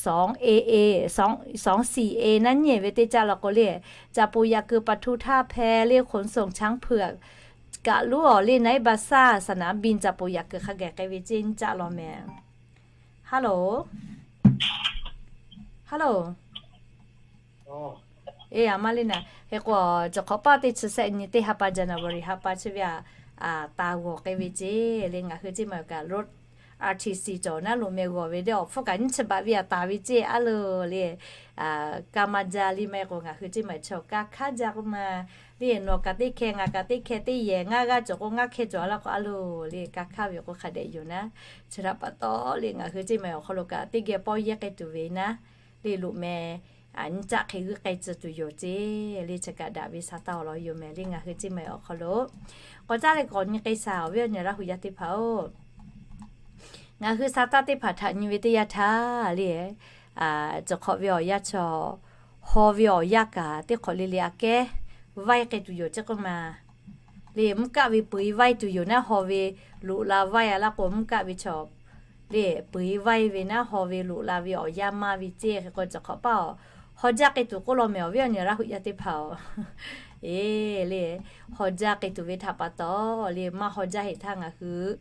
สอง A A, สอง สอง สี่ A naˉ nyi ve teˇ caˆ law k'o le, จตุจักร กึ่ง ปทุมธาตุ hpehꞈ le, ขนส่งช้างเผือก kaꞈ luˉ awˬ le, นายบาซ่า สนามบิน จตุจักร กึ่ง hk'a gaˬ k'ai ve ceˇ, nyi caˆ law mehˍ. Hello, hello. Eˬ, aˬ ma le naˍ. Hk'e k'o, cawˬ hk'awꞈ paˇ teˇ chi shehˆ nyi teˇ ha pa January ha pa chi ve aꞈ, taˍ g'awˬ k'ai ve ceˇ le. Ngaˬ hui Ceˇ Maiˍ awˬ kaˬ loˆ, RTC cawˬ naˉ, loꞈ meh g'awˬ ve le, awˬ hpfuhˇ kaꞈ nyiˇ chi baꞈ ve aꞈ taˍ ve ceˇ. A lo le, kaˇ maˇ jaˇ le. Maˇ heˆ k'o, ngaˬ hui Ceˇ Maiˍ chaw kaˇ hkanˉ jaˇ k'oˆ ma le, nawˬ kaꞈ teˇ hkeh, ngaˬ kaꞈ teˇ hkeh, teˇ yehˬ ngaˇ g'aˇ cawˬ k'o, ngaˇ hkeh cawˬ a laˇ k'o, a lo le, kaˇ hkanˉ ve k'o hk'a dehꞈ yoˬ naˉ. Chi htaꞈ pa taw le, ngaˬ hui Ceˇ Maiˍ awˬ hk'aw lo kaꞈ teˇ geh pawˇ yehˇ k'ai tuˬ ve naˉ le, loꞈ meh nyi caˆ hk'e g'uiˇ k'ai tcuh tuˬ yoˬ ceˇ le. Chi kaꞈ daꞈ ve sa taˇ awˬ lawn yoˬ mehˍ le. Ngaˬ hui ceˇ maˬ awˬ hk'aw lo k'awꞈ caˉ leh k'awꞈ nyi k'ai shaˍ awˬ viˉ awˬ nyi Laˇ hu yaˇ teˇ hpaˍ-oˬ, ngaˬ hui sa taˇ teˇ hpaˍ htaꞈ nyi ve teˇ yanˇ htaˇ le, cawˬ hk'awꞈ ve awˬ yanˇ chaw, haw ve awˬ yanˇ kaꞈ teˇ hk'awꞈ le le aꞈ kehˉ vaiˇ k'ai tuˬ yoˬ ceˇ k'oˆ ma le. Mvuhˇ kaˆ ve peu-eˬ vaiˇ tuˬ yoˬ naˉ, haw ve loꞈ la vaiˇ-a laˇ k'o, mvuhˇ kaˆ ve chaw le peu-eˬ vaiˇ ve naˉ, haw ve loꞈ la ve awˬ yanˇ maˇ ve ceˇ. Hk'e k'o cawˬ hk'awꞈ paˇ awˬ haw jaˇ k'ai tuˬ k'oˆ law mehˍ awˬ viˉ awˬ nyi Laˇ hu yaˇ teˇ hpaˍ-oˬ. Eˬ le, haw jaˇ k'ai tuˬ ve htaꞈ pa taw le, maˇ haw jaˇ heˆ htaˇ ngaˬ hui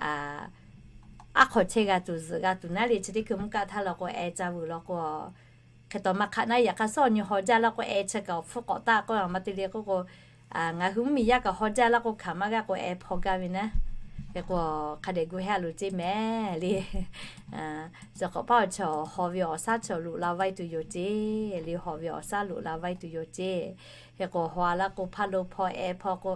aˉ hk'aw chehˇ g'a tuˬ zuhꞈ g'a tuˬ naˉ le. Chi teˇ hkui mvuhˇ kaˆ htaˇ law k'o, eh ca vuiˬ law k'o, hk'e taw maˇ hk'aˆ naˉ. Yaꞈ hk'aˇ suhˉ awˬ nyi haw jaˇ laˇ k'o, eh chi kaꞈ awˬ hpfuhˇ k'awꞈ taˆ k'oˆ a ma te le k'oˆ k'o, ngaˬ hui mvuhˇmiˬ yaˇ kaꞈ haw jaˇ laˇ k'o, hkanˍ maˇ g'aˇ k'o, eh hpaw gaˇ ve naˉ. Hk'e k'o hk'a dehꞈ gu hehˇ a loˍ ceˇ mehˍ le. Cawˬ hk'awꞈ paˇ awˬ chaw haw ve awˬ shaˉ chaw loꞈ la vaiˇ tuˬ yoˬ ceˇ le. Haw ve awˬ shaˉ loꞈ la vaiˇ tuˬ yoˬ ceˇ. Hk'e k'o haw a laˇ k'o, hpaˇ lo hpaw eh hpaw k'o,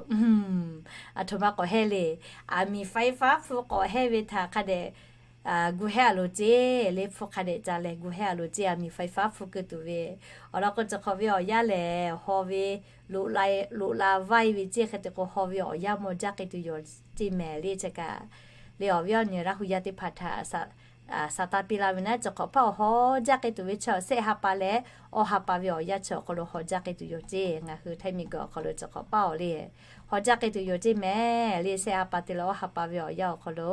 aˬ htoꞈ ma k'awꞈ hehˇ le. Aˬ miˍ faiˉ faˉ hpfuhˇ k'awꞈ hehˇ ve htaꞈ hk'a dehꞈ gu hehˇ a loˍ ceˇ le. Hpfuhˇ hk'a dehꞈ ca leh gu hehˇ a loˍ ceˇ. Aˬ miˍ faiˉ faˉ hpfuhˇ keu tuˬ ve awˬ lawn k'o, cawˬ hk'awꞈ ve awˬ yanˇ lehˬ haw ve loꞈ la vaiˇ ve ceˇ. Hk'e te k'o haw ve awˬ yanˇ mawˇ jaˇ k'ai tuˬ yoˬ ceˇ mehˍ le. Chi kaꞈ le awˬ viˉ awˬ nyi Laˇ hu yaˇ teˇ hpaˍ htaꞈ sa taˇ piˇ laˇ ve naˉ. Cawˬ hk'awꞈ paˇ awˬ haw jaˇ k'ai tuˬ ve chaw shehˆ ha pa leh awˇ ha pa ve awˬ yanˇ chi awˬ hk'aw lo haw jaˇ k'ai tuˬ yoˬ ceˇ. Ngaˬ hui Htaiˇ miˬ guiˬ awˬ hk'aw lo cawˬ hk'awꞈ paˇ awˬ le haw jaˇ k'ai tuˬ yoˬ ceˇ mehˍ le. Shehˆ ha pa te leh awˇ ha pa ve awˬ yanˇ awˬ hk'aw lo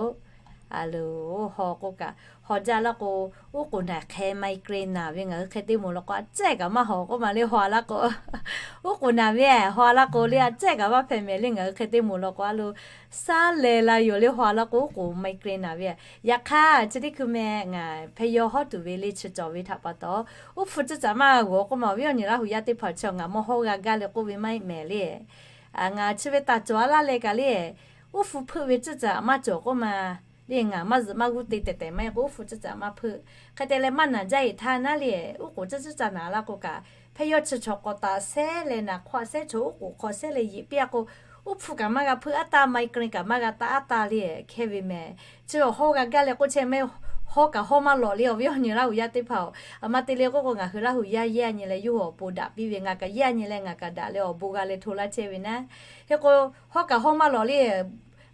a loˍ haw k'oˆ kaꞈ, haw jaˇ laˇ k'o, uˉ k'oˍ naˬ hk'e migraine naˬ ve ngaˬ hui hk'e teˇ moˍ law k'o, a cehˇ kaꞈ maˇ hawˍ k'oˆ ma le. Haw a laˇ k'o, uˉ k'oˍ naˬ ve haw a laˇ k'o le, a cehˇ kaꞈ maˇ hpehꞈ mehˍ le. Ngaˬ hui hk'e teˇ moˍ law k'o a lo, shaˉ leh la yoˬ le. Haw a laˇ k'o uˉ k'oˍ migraine naˬ ve. Yaꞈ hk'aˇ chi teˇ hkui meh ngaˬ hpeh yaw hawˉ tuˬ ve le chi cawˬ ve htaꞈ pa taw, uˉ hpu tcuhˉ caꞈ maˇ g'a g'awˬ k'oˆ ma awˬ viˉ awˬ nyi Laˇ hu yaˇ teˇ hpaˍ chi ngaˬ mawˇ hawˉ g'a gaˇ leh k'oˆ ve maˇ heˆ mehˍ le. Ngaˬ chi ve taˍ cawˬ a laˇ leh kaꞈ le, uˉ hpu hpeuˆ ve tcuhˉ caꞈ maˇ cawˬ k'oˆ ma le. Ngaˬ maˇ zuhꞈ maˇ g'uˇ te tehˬ tehˬ maˇ heˆ k'o uˉ hpu tcuhˉ caꞈ maˇ hpeuˆ. Hk'e te leh maˇ naˬ jaˇ heˆ htaˇ naˉ le, uˉ k'oˍ tcuhˉ tcuhˉ caꞈ naˬ laˇ k'o kaꞈ, hpeh yaw chi chaw k'awꞈ taˍ sehˉ leh naˬ hk'aw sehˉ chaw uˉ k'oˍ hk'aw sehˉ leh yeꞈ piˇ a k'o, uˉ hpu kaꞈ maˇ g'a hpeuˆ aˉ taˇ, migraine kaꞈ maˇ g'a taˆ aˉ taˇ le. Hkehˇ ve mehˍ. Chi awˬ hawˉ g'a gaˇ leh k'oˆ chehˇ mehˍ, hawˉ kaꞈ hawˉ maˇ lawꞈ le awˬ viˉ awˬ nyi Laˇ hu yaˇ teˇ hpaˍ-oˬ. Aˬ ma te le k'oˆ k'o, ngaˬ hui Laˇ hu yaˇ yehˇ a nyi leh yawˇ hui awˬ pon daꞈ piˇ ve, ngaˬ kaꞈ yehˇ a nyi leh ngaˬ kaꞈ daꞈ leh awˬ bon g'a leh hto laˇ chehˇ ve naˉ. Hk'e k'o, hawˉ kaꞈ hawˉ maˇ lawꞈ le.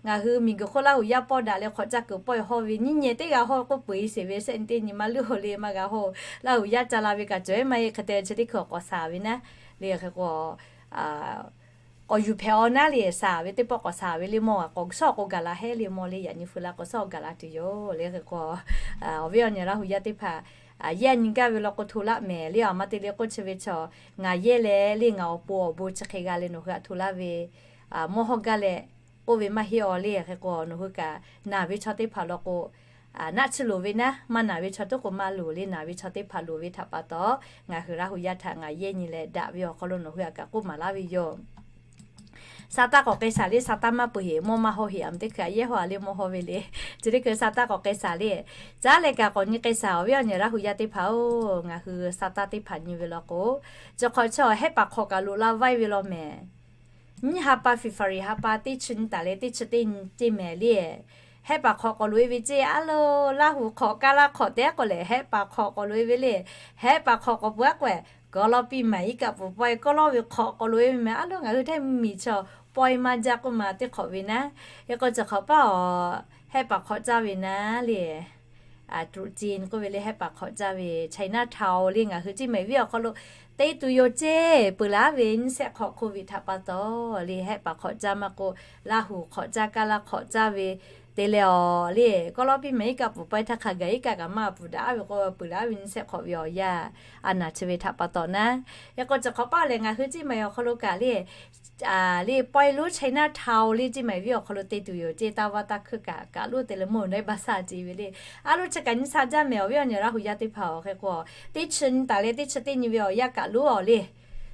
Ngaˬ hui miˬ guiˬ hk'oˆ Laˇ hu yaˇ pawˇ daꞈ leh hk'awꞈ caˇ kuiˬ pawehˇ hawˇ ve nyiˇ nyi teˇ g'a hawˇ k'oˆ peu-eˬ sheˍ ve sehˆ nyi teˇ nyi maˇ luˇ le maˇ g'a hawˇ. Laˇ hu yaˇ ca la ve kaꞈ cawˬ eˉ maˇ heˆ. Hk'e te chi teˇ hkui k'awꞈ shaˍ ve naˉ le. Hk'e k'o k'awꞈ yuˬ hpehꞈ aw naˉ le. Shaˍ ve teˇ pawˆ k'awꞈ shaˍ ve le mawˇ, k'awꞈ shawˉ k'o gaˬ la hehˉ le mawˇ le. Yaꞈ nyi feu la k'o shawˉ gaˬ la tuˬ yoˬ le. Hk'e k'o awˬ viˉ awˬ nyi Laˇ hu yaˇ teˇ hpaˍ yehˇ a nyi gaˇ ve law k'o hto laˇ mehˍ le. Aˬ ma te le k'oˆ chi ve chaw, ngaˬ yehˇ leh le ngaˬ awˬ pon awˬ bon chi hk'e g'a leh nawˬ hui htaꞈ hto laˇ ve mawˇ hawˉ gaˇ leh k'oˆ ve maˇ heˆ aw le. Hk'e k'o nawˬ hui kaꞈ naˬ ve chaw teˇ hpaˍ law k'o, naˆ tsuhˇ loˍ ve naˉ, maˇ naˬ ve chaw tiˉ k'o maˇ loˍ le. Naˬ ve chaw teˇ hpaˍ loˍ ve htaꞈ pa taw, ngaˬ hui Laˇ hu yaˇ htaꞈ ngaˬ yehˇ nyi leh daꞈ ve awˬ hk'aw lo nawˬ hui htaꞈ kaꞈ k'oˆ maˍ laˇ ve yoˬ. Sa taˇ k'awꞈ k'ai shaˍ le. Sa taˇ maˇ peuˬ heˍ, mawˇ maˇ hawˇ heˍ. Aˬ ma teˇ hkui a yehˇ hawˇ a le mawˇ hawˇ ve le. Chi teˇ hkui sa taˇ k'awꞈ k'ai shaˍ le. Caˉ leh kaꞈ k'awꞈ nyi k'ai shaˍ awˬ viˉ awˬ nyi Laˇ hu yaˇ teˇ hpaˍ-oˬ. Ngaˬ hui sa taˇ teˇ hpaˍ nyi ve law k'o, cawˬ hk'awꞈ chaw hehˆ paˍ hk'awꞈ kaꞈ loꞈ la vaiˇ ve law mehˍ. Nyiˇ ha pa February ha pa teˇ chi nyiˇ taˍ leh teˇ chi teˇ nyi ceˇ mehˍ le. Hehˆ paˍ hk'awꞈ k'awꞈ loꞈ e ve ceˇ a lo, Laˇ hu hk'awꞈ kaˇ laˇ hk'awꞈ te k'o lehˬ, hehˆ paˍ hk'awꞈ k'awꞈ loꞈ e ve le. Hehˆ paˍ hk'awꞈ k'awꞈ peuˬ a k'o, kawˇ lawˇ piˇ maˍ iˉ kaˆ pfuhˍ pawehˇ kawˇ lawˇ ve hk'awꞈ k'awꞈ loꞈ e ve mehˍ a lo. Ngaˬ hui Htaiˇ miˬ chaw pawehˇ maˇ jaˇ k'oˆ ma teˇ hk'awꞈ ve naˉ. Hk'e k'o cawˬ hk'awꞈ paˇ awˬ hehˆ paˍ hk'awꞈ caˇ ve naˉ le. Tuˍ cin k'oˆ ve le hehˆ paˍ hk'awꞈ caˇ ve China town le ngaˬ hui ceˇ maˬ viˉ awˬ hk'aw lo te tuˬ yoˬ ceˇ. Peuˬ laˇ ve nyiˇ shehˆ hk'awꞈ COVID htaꞈ pa taw le hehˆ paˍ hk'awꞈ caˇ maˇ k'o, Laˇ hu hk'awꞈ caˇ kaˇ laˇ hk'awꞈ caˇ ve te leh awˬ le, kawˇ lawˇ piˇ maˍ iˉ kaˆ pfuhˍ pawehˇ htaˇ hk'a gaˬ iˉ kaˆ kaꞈ maˇ pfuhˍ daꞈ ve k'o, peuˬ laˇ ve nyiˇ shehˆ hk'awꞈ ve awˬ yanˇ a naˬ chi ve htaꞈ pa taw naˉ. Hk'e k'o cawˬ hk'awꞈ paˇ lehˬ ngaˬ hui ceˇ maˬ awˬ hk'aw lo kaꞈ le le pawehˇ lonˉ China town le ceˇ maˬ viˉ awˬ hk'aw lo te tuˬ yoˬ ceˇ. Taˇ vaˇ taˇ hkuiˇ kaꞈ kaꞈ loˉ te leh mawˇ naw baˆ saˇ ce ve le. A loˉ chi kaꞈ nyi sha jaˇ mehˍ awˬ viˉ awˬ nyi Laˇ hu yaˇ teˇ hpaˍ-oˬ. Hk'e k'o teˇ chi nyi taˍ leh teˇ chi teˇ nyi ve awˬ yanˇ kaꞈ loˉ awˬ le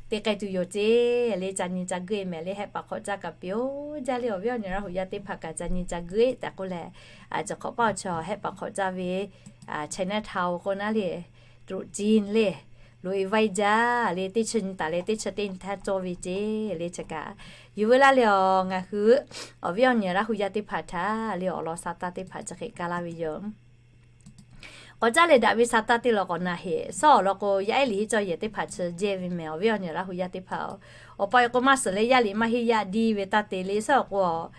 te k'ai tuˬ yoˬ ceˇ le. Ca nyi ca guˇ e mehˍ le. Hehˆ paˍ hk'awꞈ caˇ kaꞈ piˇ-oˬ jaˇ le. Awˬ viˉ awˬ nyi Laˇ hu yaˇ teˇ hpaˍ kaꞈ ca nyi ca guˇ e tehꞈ k'oˆ leh, cawˬ hk'awꞈ paˇ awˬ chaw hehˆ paˍ hk'awꞈ caˇ ve China town k'o naˉ le, tuˍ cin le, loꞈ e vaiˇ jaˇ le. Teˇ chi nyi taˍ leh teˇ chi teˇ nyi htaˇ cawˇ ve ceˇ le. Chi kaꞈ yuˬ veu laˇ le. Awˬ ngaˬ hui awˬ viˉ awˬ nyi Laˇ hu yaˇ teˇ hpaˍ htaꞈ le awˬ lawn sa taˇ teˇ hpaˍ chi hk'e kaˇ laˇ ve yoˬ. K'awꞈ caˉ leh daꞈ ve sa taˇ teˇ law k'awꞈ na heꞈ. Sawˉ awˬ lawn k'o, yaˇ ehˉ liꞈ henˇ cawˇ yehˬ teˇ hpaˍ chi jehˇ ve mehˍ. Awˬ viˉ awˬ nyi Laˇ hu yaˇ teˇ hpaˍ-oˬ, awˬ pa e k'o maˇ suhˍ leh yaˇ liꞈ maˇ henˇ yaˇ diˇ ve taˇ te le. Sawˉ awˬ k'o,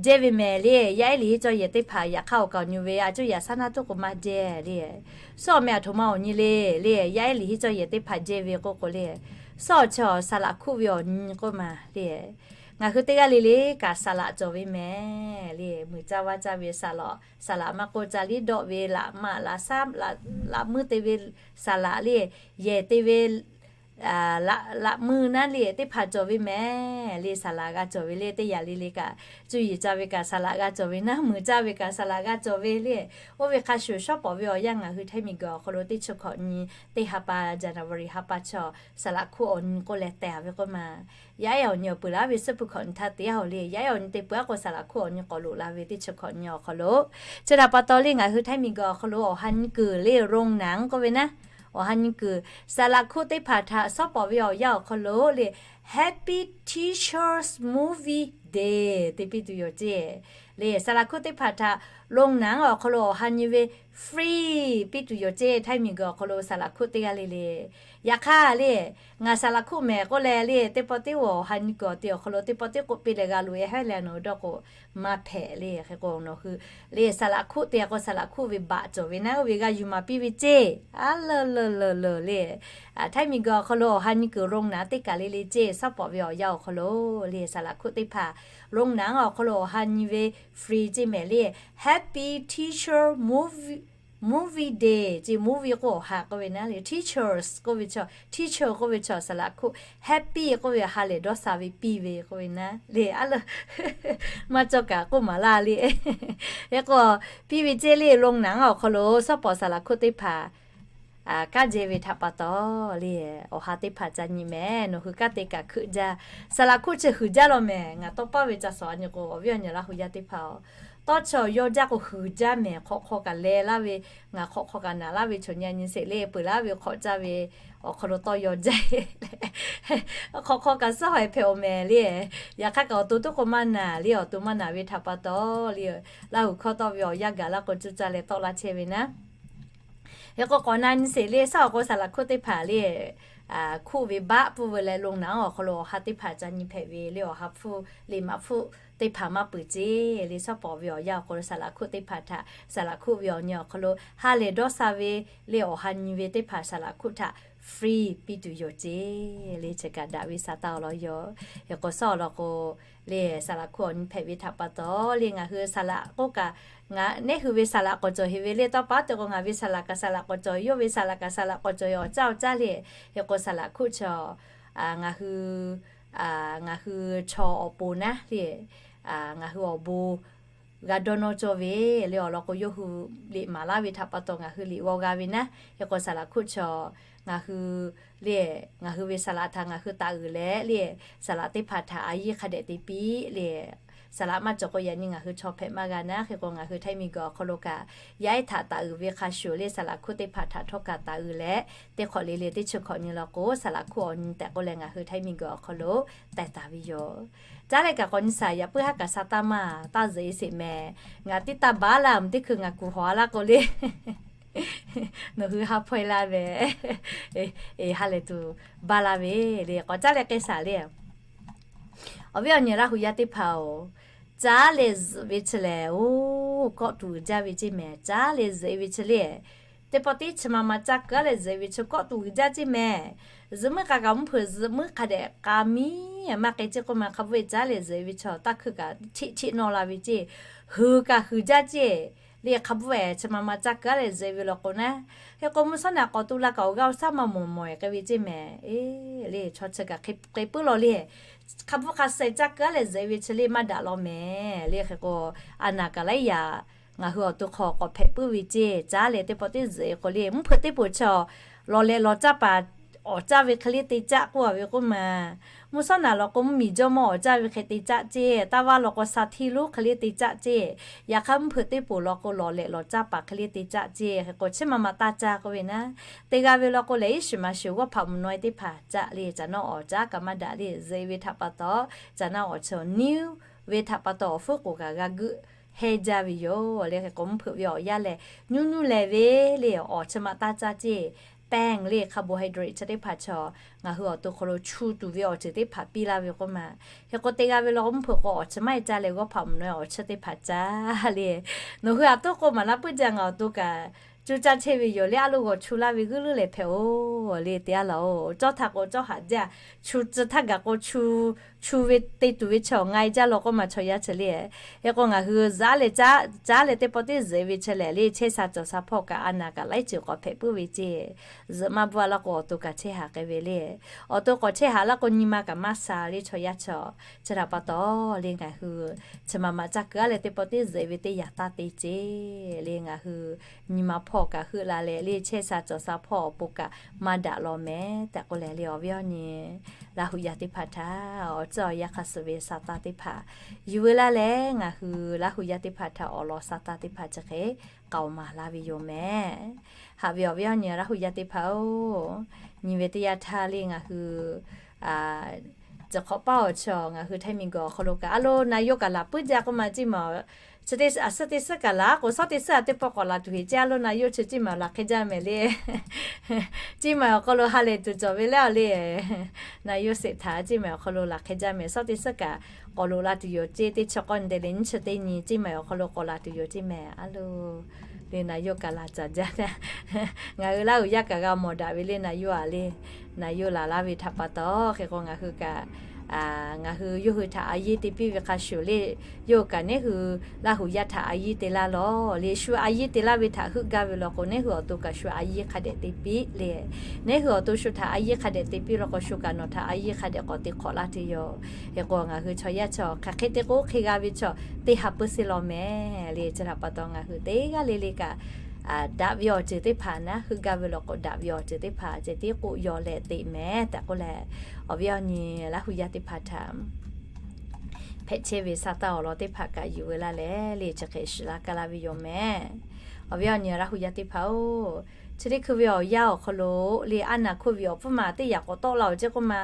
jehˇ ve mehˍ le. Yaˇ ehˉ liꞈ henˇ cawˇ yehˬ teˇ hpaˍ yaꞈ hk'aˇ awˬ kaˍ awˬ nyi ve a cuˇ yaꞈ shaˉ naˇ tuˉ k'o maˇ jehˇ le. Sawˉ awˬ meh aˬ htoꞈ ma awˬ nyi le le. Yaˇ ehˉ liꞈ henˇ cawˇ yehˬ teˇ hpaˍ jehˇ ve k'oˆ k'o le, sawˉ awˬ chi awˬ saˍ laꞈ hkuˆ ve awˬ nyi k'oˆ ma le. Ngaˬ hui teˇ g'aˇ le le kaꞈ saˍ laꞈ cawˬ ve mehˍ le. Muiˬ caˇ vaˇ caˇ ve saˍ laꞈ, saˍ laꞈ maˇ k'oˆ ca liˇ dawˆ ve laꞈ maꞈ laꞈ shaˉ laꞈ meuˇ te ve saˍ laꞈ le, yehˬ te ve laꞈ meuˇ naˉ le teˇ hpaˍ cawˬ ve mehˍ le. Saˍ laꞈ g'a cawˬ ve le teˇ yanˇ le le kaꞈ, cuˇ yiˍ ca ve kaꞈ saˍ laꞈ g'a cawˬ ve naˉ, muiˬ caˇ ve kaꞈ saˍ laꞈ g'a cawˬ ve le. Oˇ ve hk'a shuˍ shawˉ pawˍ ve awˬ yanˇ ngaˬ hui Htaiˇ miˬguiˬ awˬ hk'aw lo teˇ chi hkawꞈ nyi teˇ ha pa January ha pa chi saˍ laꞈ hkuˆ awˬ nyi k'oˆ leh tehˬ ve k'oˆ ma. Yaˇ ehˉ awˬ nyi awˬ peuˬ laˇ ve suhˉ pui hkawꞈ nyi htaˇ te-a oˬ le. Yaˇ ehˉ awˬ nyi te peuˬ-a k'o saˍ laꞈ hkuˆ awˬ nyi k'awꞈ loꞈ la ve teˇ chi hkawꞈ nyi awˬ hk'aw lo, chi htaꞈ pa taw le ngaˬ hui Htaiˇ miˬguiˬ awˬ hk'aw lo awˬ ha nyi kuiˬ le โรงหนัง k'oˆ ve naˉ, awˬ ha nyi kuiˬ saˍ laꞈ hkuˆ teˇ hpaˍ htaꞈ shawˉ pawˍ ve awˬ yanˇ awˬ hk'aw lo le Happy Teachers Movie Day te piˇ tuˬ yoˬ ceˇ. Le saˍ laꞈ hkuˆ teˇ hpaˍ htaꞈ โรงหนัง awˬ hk'aw lo awˬ ha nyi ve free piˇ tuˬ yoˬ ceˇ. Htaiˇ miˬguiˬ awˬ hk'aw lo saˍ laꞈ hkuˆ teˇ g'aˇ le le. Yaꞈ hk'aˇ le, ngaˬ saˍ laꞈ hkuˆ mehˍ k'oˆ leh le teˇ pawˆ teˇ awˬ ha nyi kuiˬ awˬ te awˬ hk'aw lo teˇ pawˆ teˇ k'oˆ piˇ leh g'a loꞈ e hehˉ leh nawˬ hui dawˇ k'o maˇ hpehꞈ le. Hk'e k'o nawˬ hui le saˍ laꞈ hkuˆ te k'o saˍ laꞈ hkuˆ ve baꞈ cawˬ ve naˉ oˇ ve g'a yuˬ maˍ piˇ ve ceˇ. A leuˬ leuˬ leuˬ leuˬ le. Htaiˇ miˬguiˬ awˬ hk'aw lo awˬ ha nyi kuiˬ โรงหนัง teˇ kaˬ le le ceˇ. Shawˉ pawˍ ve awˬ yanˇ awˬ hk'aw lo le saˍ laꞈ hkuˆ teˇ hpaˍ โรงหนัง awˬ hk'aw lo awˬ ha nyi ve free ceˇ mehˍ le. Happy Teacher Movie, Movie Day ceˇ. Movie k'o awˬ ha k'oˆ ve naˉ le, teachers k'oˆ ve chaw, teacher k'oˆ ve chaw saˍ laꞈ hkuˆ, happy k'oˆ ve ha lehˬ dawˇ sha ve piˇ ve k'oˆ ve naˉ le. A leuˬ maˇ cawˇ kaꞈ k'oˆ maˍ laˇ le. Hk'e k'o piˇ ve ceˇ le โรงหนัง awˬ hk'aw lo shawˉ pawˍ saˍ laꞈ hkuˆ teˇ hpaˍ kanˉ jehˇ ve htaꞈ pa taw le awˬ ha teˇ hpaˍ ca nyi mehˍ. Nawˬ hui kanˉ te kaꞈ hkeuꞈ jaˇ. Saˍ laꞈ hkuˆ chi hkeuꞈ jaˇ law mehˍ. Ngaˬ tawˇ paˇ ve ca sawˍ a nyi k'o awˬ viˉ awˬ nyi Laˇ hu yaˇ teˇ hpaˍ-oˬ, tawˇ chi awˬ yaw jaˇ k'o hkeuꞈ jaˇ mehˍ. Hk'awꞈ hk'aw kaꞈ leh laˇ ve, ngaˬ hk'awꞈ hk'aw kaꞈ naˍ laˇ ve chaw nyi a nyi sheˍ le peuˬ laˇ ve hk'awꞈ caˇ ve awˬ hk'aw lo tawˇ yaw jaˇ. Hk'awꞈ hk'aw kaꞈ suhˉ hawehˍ hpehꞈ-oˬ mehˍ le. Yaꞈ hk'aˇ kaꞈ awˬ to tuˉ k'o maˇ naˍ le. Awˬ to maˇ naˍ ve htaꞈ pa taw le Laˇ hu hkawˇ tawˆ ve awˬ yanˇ gaˬ laˇ k'o cuˇ caˇ leh tawˆ laˇ chehˇ ve naˉ. Hk'e k'o k'awꞈ na nyi sheˍ le. Shawˉ awˬ k'o saˍ laꞈ hkuˆ teˇ hpaˍ le hkuˆ ve baˆ pfuhˇ ve leh โรงหนัง awˬ hk'aw lo awˬ ha teˇ hpaˍ ca nyi hpehꞈ ve le. Awˬ ha hpfuhˇ liꞈ maꞈ hpfuhˇ teˇ hpaˍ maˇ peuˬ ceˇ le. Shawˉ pawˍ ve awˬ yanˇ awˬ hk'aw lo saˍ laꞈ hkuˆ teˇ hpaˍ htaꞈ saˍ laꞈ hkuˆ ve awˬ nyi awˬ hk'aw lo ha lehˬ dawˇ sha ve le awˬ ha nyi ve teˇ hpaˍ saˍ laꞈ hkuˆ htaꞈ free piˇ tuˬ yoˬ ceˇ le. Chi kaꞈ daꞈ ve saˍ taˇ awˬ lawn yoˬ. Hk'e k'o shawˉ awˬ lawn k'o le saˍ laꞈ hkuˆ awˬ nyi hpehꞈ ve htaꞈ pa taw le ngaˬ hui saˍ laꞈ k'oˆ kaꞈ, ngaˬ neˉ hui ve saˍ laꞈ k'awꞈ cawˬ heˍ ve le. Tawˇ pa te k'o ngaˬ ve saˍ laꞈ kaꞈ saˍ laꞈ k'awꞈ cawˬ, yawˇ ve saˍ laꞈ kaꞈ saˍ laꞈ k'awꞈ cawˬ, awˬ caˇ awˬ caˇ le. Hk'e k'o saˍ laꞈ hkuˆ chi ngaˬ hui, ngaˬ hui chaw awˬ pon naˉ le, ngaˬ hui awˬ bon g'a dawˇ nawˇ cawˇ ve le. Awˬ lawn k'o yawˇ hui liꞈ maˍ laˇ ve htaꞈ pa taw ngaˬ hui liꞈ g'aw g'a ve naˉ. Hk'e k'o saˍ laꞈ hkuˆ chi ngaˬ hui le, ngaˬ hui ve saˍ laꞈ htaꞈ ngaˬ hui taˍ uiˍ leh le, saˍ laꞈ teˇ hpaˍ htaꞈ a yiˇ hk'a dehꞈ te piˇ le. Saˍ laꞈ maˇ cawˬ k'o yaꞈ nyi ngaˬ hui chaw hpehꞈ maˇ g'a naˉ. Hk'e k'o ngaˬ hui Htaiˇ miˬ guiˬ awˬ hk'aw lo kaꞈ yaˇ ehˉ htaꞈ taˍ uiˍ ve hk'a shuˍ le saˍ laꞈ hkuˆ teˇ hpaˍ htaꞈ htawˇ kaꞈ taˍ uiˍ leh, teˇ hk'awꞈ le le teˇ chi hkawꞈ nyi law k'o saˍ laꞈ hkuˆ awˬ nyi tehꞈ k'oˆ leh ngaˬ hui Htaiˇ miˬ guiˬ awˬ hk'aw lo teh taˍ ve yoˬ. Caˉ leh kaꞈ k'awꞈ nyi shaˍ yaꞈ puiˉ haˉ kaꞈ sha taˇ maˇ taˇ zuhꞈ e sheˍ mehˍ. Ngaˬ tiˉ taˇ baˬ laˇ mvuhˬ teˇ hkui ngaˬ kuˬ hawˍ a laˇ k'o le nawˬ hui ha hpaweh laˇ ve, eˬ ha lehˬ tuˬ baˬ laˇ ve le. K'awꞈ caˉ leh k'ai shaˍ le. Awˬ viˉ awˬ nyi Laˇ hu yaˇ teˇ hpaˍ-oˬ, caˉ leh zuhꞈ ve chi lehˬ, oˬ, kawˆ tuˬ uiˍ jaˇ ve ceˇ mehˍ. Caˉ leh zuhꞈ e ve chi le, teˇ pawˆ teˇ chi ma ma caˇ keu-a leh zuhꞈ e ve chi kawˆ tuˬ uiˍ jaˇ ceˇ mehˍ. Zuhꞈ muiˉ k'a kaꞈ mvuhˇ hpeuꞈ zuhꞈ muiˉ hk'a dehꞈ k'a miˉ maˇ k'ai ceˇ k'oˆ ma. Hk'a bvuhˆ ve caˉ leh zuhꞈ e ve chi taˇ hkuiˇ kaꞈ hteˆ hteˆ nawˇ la ve ceˇ, huiˍ kaꞈ huiˍ jaˇ ceˇ le. Hk'a bvuhˆ-ehˍ chi ma ma caˇ keu-a leh zuhꞈ e ve law k'o naˉ, hk'e k'o mvuhˇ shawˉ naꞈ k'awꞈ tu la kaꞈ awˬ g'aˇ awˬ shaˉ maˇ mawˬ mawˬ-ehˍ k'ai ve ceˇ mehˍ. Eˬ le, chaw chi kaꞈ hk'e puiˉ law le. Hk'a bvuhˆ hk'a sheh caˇ keu-a leh zuhꞈ e ve chi le maˇ daꞈ law mehˍ le. Hk'e k'o a naˍ kaꞈ laiˉ yaꞈ ngaˬ hui awˬ to hk'aw k'awꞈ hpehꞈ puiˉ ve ceˇ. Caˉ leh teˇ pawˆ teˇ zuhꞈ e k'o le, mvuhˇ hpeuꞈ teˇ poˬ chi lawˬ leh lawˬ caˇ paˍ awˍ caˇ ve hk'e le te caˆ k'oˆ-a ve k'oˆ ma. Mvuhˇ shawˉ naꞈ law k'o mvuhˇ miˬ jawˇ mawˇ awˍ caˇ ve hk'e te caˆ ceˇ. Taˇ vaˇ law k'o sha htiˇ lonˉ hk'e le te caˆ ceˇ. Yaꞈ hk'aˇ mvuhˇ hpeuꞈ teˇ poˬ law k'o lawˬ leh lawˬ caˇ paˍ hk'e le te caˆ ceˇ. Hk'e k'o chi ma ma taˇ caˇ k'oˆ ve naˉ, te g'a ve law k'o lehˬ iˉ shiˍ ma shiˍ g'awˇ hpaꞈ mvuhˬ naw e teˇ hpaˍ caˆ le. Caꞈ naˆ awˍ caˉ kaꞈ maˇ daꞈ le. Zuhꞈ e ve htaꞈ pa taw, caꞈ naˆ awˍ chi awˬ niˉ ve htaꞈ pa taw awˬ fuˉ k'oˍ kaꞈ g'a geuˆ hehnˇ jaˇ ve yoˬ le. Hk'e k'o mvuhˇ hpeuꞈ ve awˬ yanˇ lehˬ, nyuˇ nyuˇ leh ve le awˬ chi ma taˇ caˇ ceˇ. แป้ง le คาร์โบไฮเดรต chi teˇ hpaˍ chaw ngaˬ hui awˬ to hk'aw lo chu tuˬ ve awˬ ceuˬ teˇ hpaˍ piˇ laˇ ve k'oˆ ma. Hk'e k'o te g'a ve law k'o mvuhˇ hpeuꞈ k'o awˬ chi maˇ heˆ caˇ leh g'awˇ hpaꞈ mvuhꞈ naweh awˬ chi teˇ hpaˍ caˇ le. Nawˬ hui aꞈ toˉ k'o maˍ laˇ puiˉ jaˇ, ngaˬ awˬ to kaꞈ cuˇ caˇ chehˇ ve yoˬ le. A lo g'awˬ chu laˇ ve g'uiˇ leuˉ leh hpehꞈ-oˬ le. Te a laˬ-oˬ, cawˇ htaꞈ k'o cawˇ haꞈ jaˇ, chu tcuh htaˇ gaˬ k'o chu ve te tuˬ ve chaw nga-e jaˇ law k'oˆ ma chaw yaˇ chi le. Hk'e k'o ngaˬ hui caˉ leh caˉ leh teˇ pawˆ teˇ zuhꞈ ve chi lehˬ le, chehˇ sha cawˬ sha hpawˇ kaꞈ a naˍ kaꞈ laiˉ ceuˬ k'awꞈ hpehꞈ puiˉ ve ceˇ. Zuhꞈ maˇ bvuhˇ a laˇ k'o awˬ to kaꞈ chehˇ haˍ k'ai ve le. Awˬ to k'awꞈ chehˇ haˍ laˇ k'o nyi ma kaꞈ maˇ sha le chaw yaˇ chi. Chi htaꞈ pa taw le ngaˬ hui chi ma ma caˇ keu a leh teˇ pawˆ teˇ zuhꞈ ve teˇ yanˇ taˇ te ceˇ le. Ngaˬ hui nyi ma hpawˇ kaꞈ heuˆ la leh le chehˇ sha cawˬ sha hpawˇ awˬ pon kaꞈ maˇ daꞈ law mehˍ tehꞈ k'oˆ leh le awˬ viˉ awˬ nyi Laˇ huˍ yaˇ teˇ hpaˍ htaꞈ awˬ tcuhˉ awˬ yaˇ hk'a suh ve sa taˇ teˇ hpaˍ yuˬ veu laˇ leh ngaˬ hui Laˇ huˍ yaˇ teˇ hpaˍ htaꞈ awˬ lawn sa taˇ teˇ hpaˍ chi hk'e k'aoˍ maˍ laˇ ve yoˬ mehˍ. Haꞈ ve awˬ viˉ awˬ nyi Laˇ huˍ yaˇ teˇ hpaˍ-oˬ, nyi ve teˇ yanˇ htaˇ le ngaˬ hui tcuh hk'awꞈ paˇ awˬ chaw ngaˬ hui Htaiˇ miˬ guiˬ awˬ hk'aw lo kaꞈ a lo na yawˇ kaꞈ laˬ puiˉ jaˇ k'oˆ ma ceˇ ma. Chi teˇ suhˉ teˇ suhˉ kaꞈ laˬ k'o, suhˉ teˇ suhˉ a teˇ pawˆ k'awꞈ laˬ tuˬ heˆ ceˇ. A lo na yawˇ chi ceˇ ma laˬ hk'e jaˇ mehˍ le. Ceˇ ma awˬ hk'aw lo ha lehˬ tuˬ cawˬ ve le awˬ le. Na yawˇ sheˍ htaꞈ ceˇ ma awˬ hk'aw lo laˬ hk'e jaˇ mehˍ. Suhˉ teˇ suhˉ kaꞈ k'awꞈ loꞈ la tuˬ yoˬ ceˇ. Teˇ chi k'awˇ nyi te leh nyiˇ chi teˇ nyi ceˇ ma awˬ hk'aw lo k'awꞈ laˬ tuˬ yoˬ ceˇ mehˍ. A lo le na yawˇ kaꞈ laˬ caˍ jaˇ. Ngaˬ hui Laˇ huˍ yaˇ kaꞈ g'a mawˬ daꞈ ve le na yawˇ aꞈ le. Na yawˇ laˬ laˇ ve htaꞈ pa taw hk'e k'o ngaˬ hui kaꞈ ngaˬ hui yawˇ hui htaꞈ a yiˇ te piˇ ve hk'a shuˍ le, yawˇ hui kaꞈ neˉ hui Laˇ huˍ yaˇ htaꞈ a yiˇ te laˇ lawˬ le. Shu a yiˇ te laˇ ve htaꞈ heuˆ gaˇ ve law k'o, neˉ hui awˬ to kaꞈ shu a yiˇ hk'a dehꞈ te piˇ le. Neˉ hui awˬ to shu htaꞈ a yiˇ hk'a dehꞈ te piˇ law k'o, shu kaꞈ nawˬ htaꞈ a yiˇ hk'a dehꞈ k'awꞈ te hk'awꞈ laˇ tuˬ yoˬ. Hk'e k'o ngaˬ hui chaw yaˇ chaw hk'aˬ hk'e te k'o hk'e g'a ve chaw teˇ ha puiˉ seˉ law mehˍ le. Chi htaꞈ pa taw ngaˬ hui teˇ g'aˇ le le kaꞈ daꞈ ve awˬ ceuˬ teˇ hpaˍ naˉ heuˆ gaˇ ve law k'o, daꞈ ve awˬ ceuˬ teˇ hpaˍ ceh tiˉ k'oˆ yaw leh teꞈ mehˍ tehꞈ k'oˆ leh, awˬ viˉ awˬ nyi Laˇ huˍ yaˇ teˇ hpaˍ htaꞈ hpehꞈ chehˇ ve sa taˇ awˬ lawn teˇ hpaˍ kaꞈ yuˬ veu laˇ leh le chi hk'e shiˍ laˇ kaˇ laˇ ve yoˬ mehˍ. Awˬ viˉ awˬ nyi Laˇ huˍ yaˇ teˇ hpaˍ-oˬ, chi teˇ hkui ve awˬ yanˇ awˬ hk'aw lo le a naˍ โควิด awˬ pfuhˇ ma teˇ yaꞈ k'awꞈ tawˆ la-oˬ ceˇ k'oˆ ma.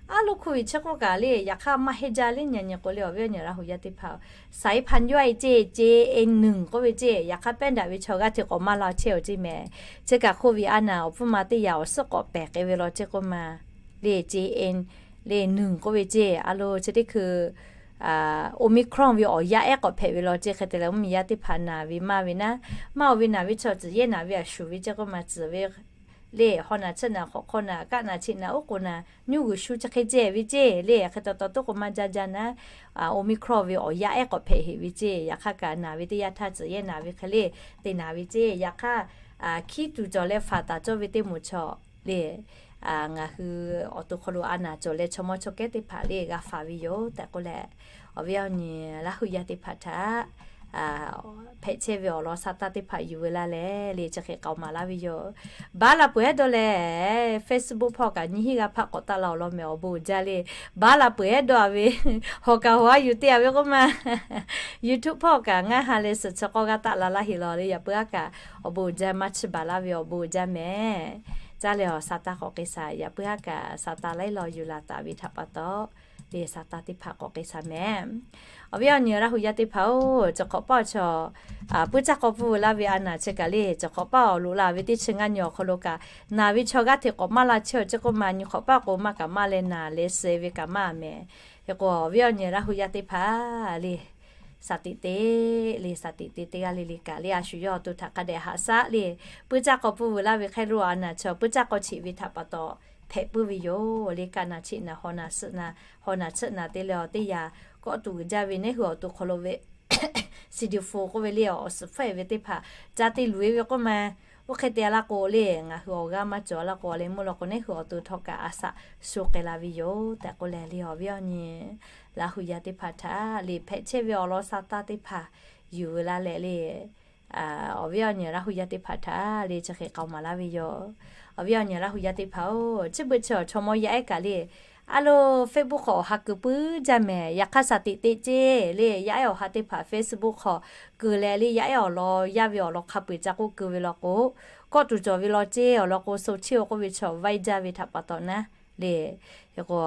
A lo โควิด chi k'oˆ kaꞈ le yaꞈ hk'aˇ maˇ heˆ jaˇ le. Nyi nyi k'o le awˬ viˉ awˬ nyi Laˇ huˍ yaˇ teˇ hpaˍ-oˬ, สายพันธุ์ yawˇ e ceˇ, JN หนึ่ง k'oˆ ve ceˇ. Yaꞈ hk'aˇ pehˉ daꞈ ve chaw g'aˇ hteꞈ k'awꞈ maˇ la chehˇ-oˬ ceˇ mehˍ. Chi kaꞈ โควิด a naˍ awˬ pfuhˇ ma teˇ yaꞈ awˬ suhˉ k'awꞈ pehˬ k'ai ve law ceˇ k'oˆ ma. Le JN le หนึ่ง k'oˆ ve ceˇ. A lo chi teˇ hkui Omicron ve awˬ yaˇ ehˉ k'awꞈ hpehꞈ ve law ceˇ. Hk'e te leh mvuhˇmiˬ yaˇ teˇ hpaˍ naˬ ve maˇ ve naˉ, maˇ oˬ ve naˬ ve chaw tcuhˍ yehˇ naˍ ve a shuˍ ve ceˇ k'oˆ ma tcuhˍ ve le. Haw naˬ chiˇ naˬ hk'awꞈ hk'aw naˬ kaˆ naˬ cheꞈ naˬ oˉ k'oˍ naˬ nyuˇ g'uiˬ shu chi hk'e ceh ve ceˇ le. Hk'e taw taw toˉ k'o maˇ jaˇ jaˇ naˉ, Omicron ve awˬ yaˇ ehˉ k'awꞈ hpehꞈ heꞈ ve ceˇ. Yaꞈ hk'aˇ kaꞈ naˬ ve teˇ yanˇ htaˇ tcuhˍ yehˇ naˍ ve hk'e le te naˍ ve ceˇ. Yaꞈ hk'aˇ hkiˇ tuˬ cawˬ leh faˍ taˍ cawˇ ve teˇ moˍ chaw le ngaˬ hui awˬ to hk'aw lo a naˍ cawˬ leh chaw mawˇ chaw kehˉ teˇ hpaˍ le g'a faˍ ve yoˬ tehꞈ k'oˆ leh, awˬ viˉ awˬ nyi Laˇ huˍ yaˇ teˇ hpaˍ htaꞈ hpehꞈ chehˇ ve awˬ lawn sa taˇ teˇ hpaˍ yuˬ veu laˇ leh le chi hk'e k'aoˍ maˍ laˇ ve yoˬ. Baˉ la peuˬ ehˉ dawˇ leh Facebook hpawˇ kaꞈ nyiˇ hinˉ g'aˇ hpaˆ k'awꞈ taˆ la awˬ lawn mehˍ awˬ bon uiˍ jaˇ le. Baˉ la peuˬ ehˉ dawˇ a ve hawˬ kaꞈ hawˬ a yuˬ te a ve k'oˆ ma. YouTube hpawˇ kaꞈ ngaˇ ha leh suhˍ chi k'awˇ g'aˇ taˆ la laˇ heˍ law le. Yaꞈ puiˉ haˉ kaꞈ awˬ bon uiˍ jaˇ maˇ chiˇ baˬ laˇ ve awˬ bon uiˍ jaˇ mehˍ. Caˇ leh awˬ sa taˇ k'awꞈ k'ai shaˍ. Yaꞈ puiˉ haˉ kaꞈ sa taˇ laiˉ law yuˬ laˬ taˍ ve htaꞈ pa taw le sa taˇ teˇ hpaˍ k'awꞈ k'ai shaˍ mehˍ. Awˬ viˉ awˬ nyi Laˇ huˍ yaˇ teˇ hpaˍ-oˬ, cawˬ hk'awꞈ paˇ awˬ chaw puiˉ caˇ k'aw pfuhˇ veu laˇ ve a naˍ chi kaꞈ le cawˬ hk'awꞈ paˇ awˬ loꞈ la ve teˇ chi ngaˇ nyi awˬ hk'aw lo kaꞈ naˬ ve chaw g'aˇ hteꞈ k'awꞈ maˇ la chehˇ-oˬ ceˇ k'oˆ ma. Nyi hk'awꞈ paˇ k'o maˇ kaꞈ maˇ leh naˬ leh suh ve kaꞈ maˇ mehˍ. Hk'e k'o awˬ viˉ awˬ nyi Laˇ huˍ yaˇ teˇ hpaˍ le sa tiꞈ te le sa tiꞈ te teˇ g'aˇ le le kaꞈ le a shu yawˇ awˬ to htaꞈ hk'a dehꞈ haꞈ shaˉ le puiˉ caˇ k'aw pfuhˇ veu laˇ ve hk'e lo a naˍ chaw puiˉ caˇ k'aw cheꞈ ve htaꞈ pa taw hpehꞈ puiˉ ve yoˬ le. Kaˆ naˬ cheꞈ naˬ hawˬ naˬ suhˆ naˬ hawˬ naˬ chiˇ naˬ te leh awˬ teˇ yanˇ kawˆ tuˬ uiˍ jaˇ ve neˉ hui awˬ to hk'aw lo ve CD four k'oˆ ve le awˬ suhˍ hpfuhˆ-e ve teˇ hpaˍ ca te luˬ-e ve k'oˆ ma. Oˇ hk'e te a laˇ k'o le ngaˬ hui awˬ g'aˇ maˇ cawˬ a laˇ k'o le mvuhˇ law k'o neˉ hui awˬ to htawˇ kaꞈ a shaꞈ sho k'ai la ve yoˬ tehꞈ k'oˆ leh le awˬ viˉ awˬ nyi Laˇ huˍ yaˇ teˇ hpaˍ htaꞈ le hpehꞈ chehˇ ve awˬ lawn sa taˇ teˇ hpaˍ yuˬ veu laˇ leh le awˬ viˉ awˬ nyi Laˇ huˍ yaˇ teˇ hpaˍ htaꞈ le chi hk'e k'aoˍ maˍ laˇ ve yoˬ. Awˬ viˉ awˬ nyi Laˇ huˍ yaˇ teˇ hpaˍ-oˬ, chi beuꞈ chi awˬ chaw mawˇ yaˇ ehˉ kaꞈ le a lo Facebook hk'aw awˬ ha keu puiˉ jaˇ mehˍ. Yaꞈ hk'aˇ shaˍ tiꞈ te ceˇ le yaˇ ehˉ awˬ ha teˇ hpaˍ Facebook hk'aw keu leh le yaˇ ehˉ awˬ lawn yaˇ ve awˬ lawn hk'a peu-eˬ ca k'oˆ keu ve law k'o, kawˆ tuˬ cawˬ ve law ceˇ awˬ lawn k'o so chiˇ-oˬ k'oˆ ve chaw vaiˇ jaˇ ve htaꞈ pa taw naˉ le. Hk'e k'o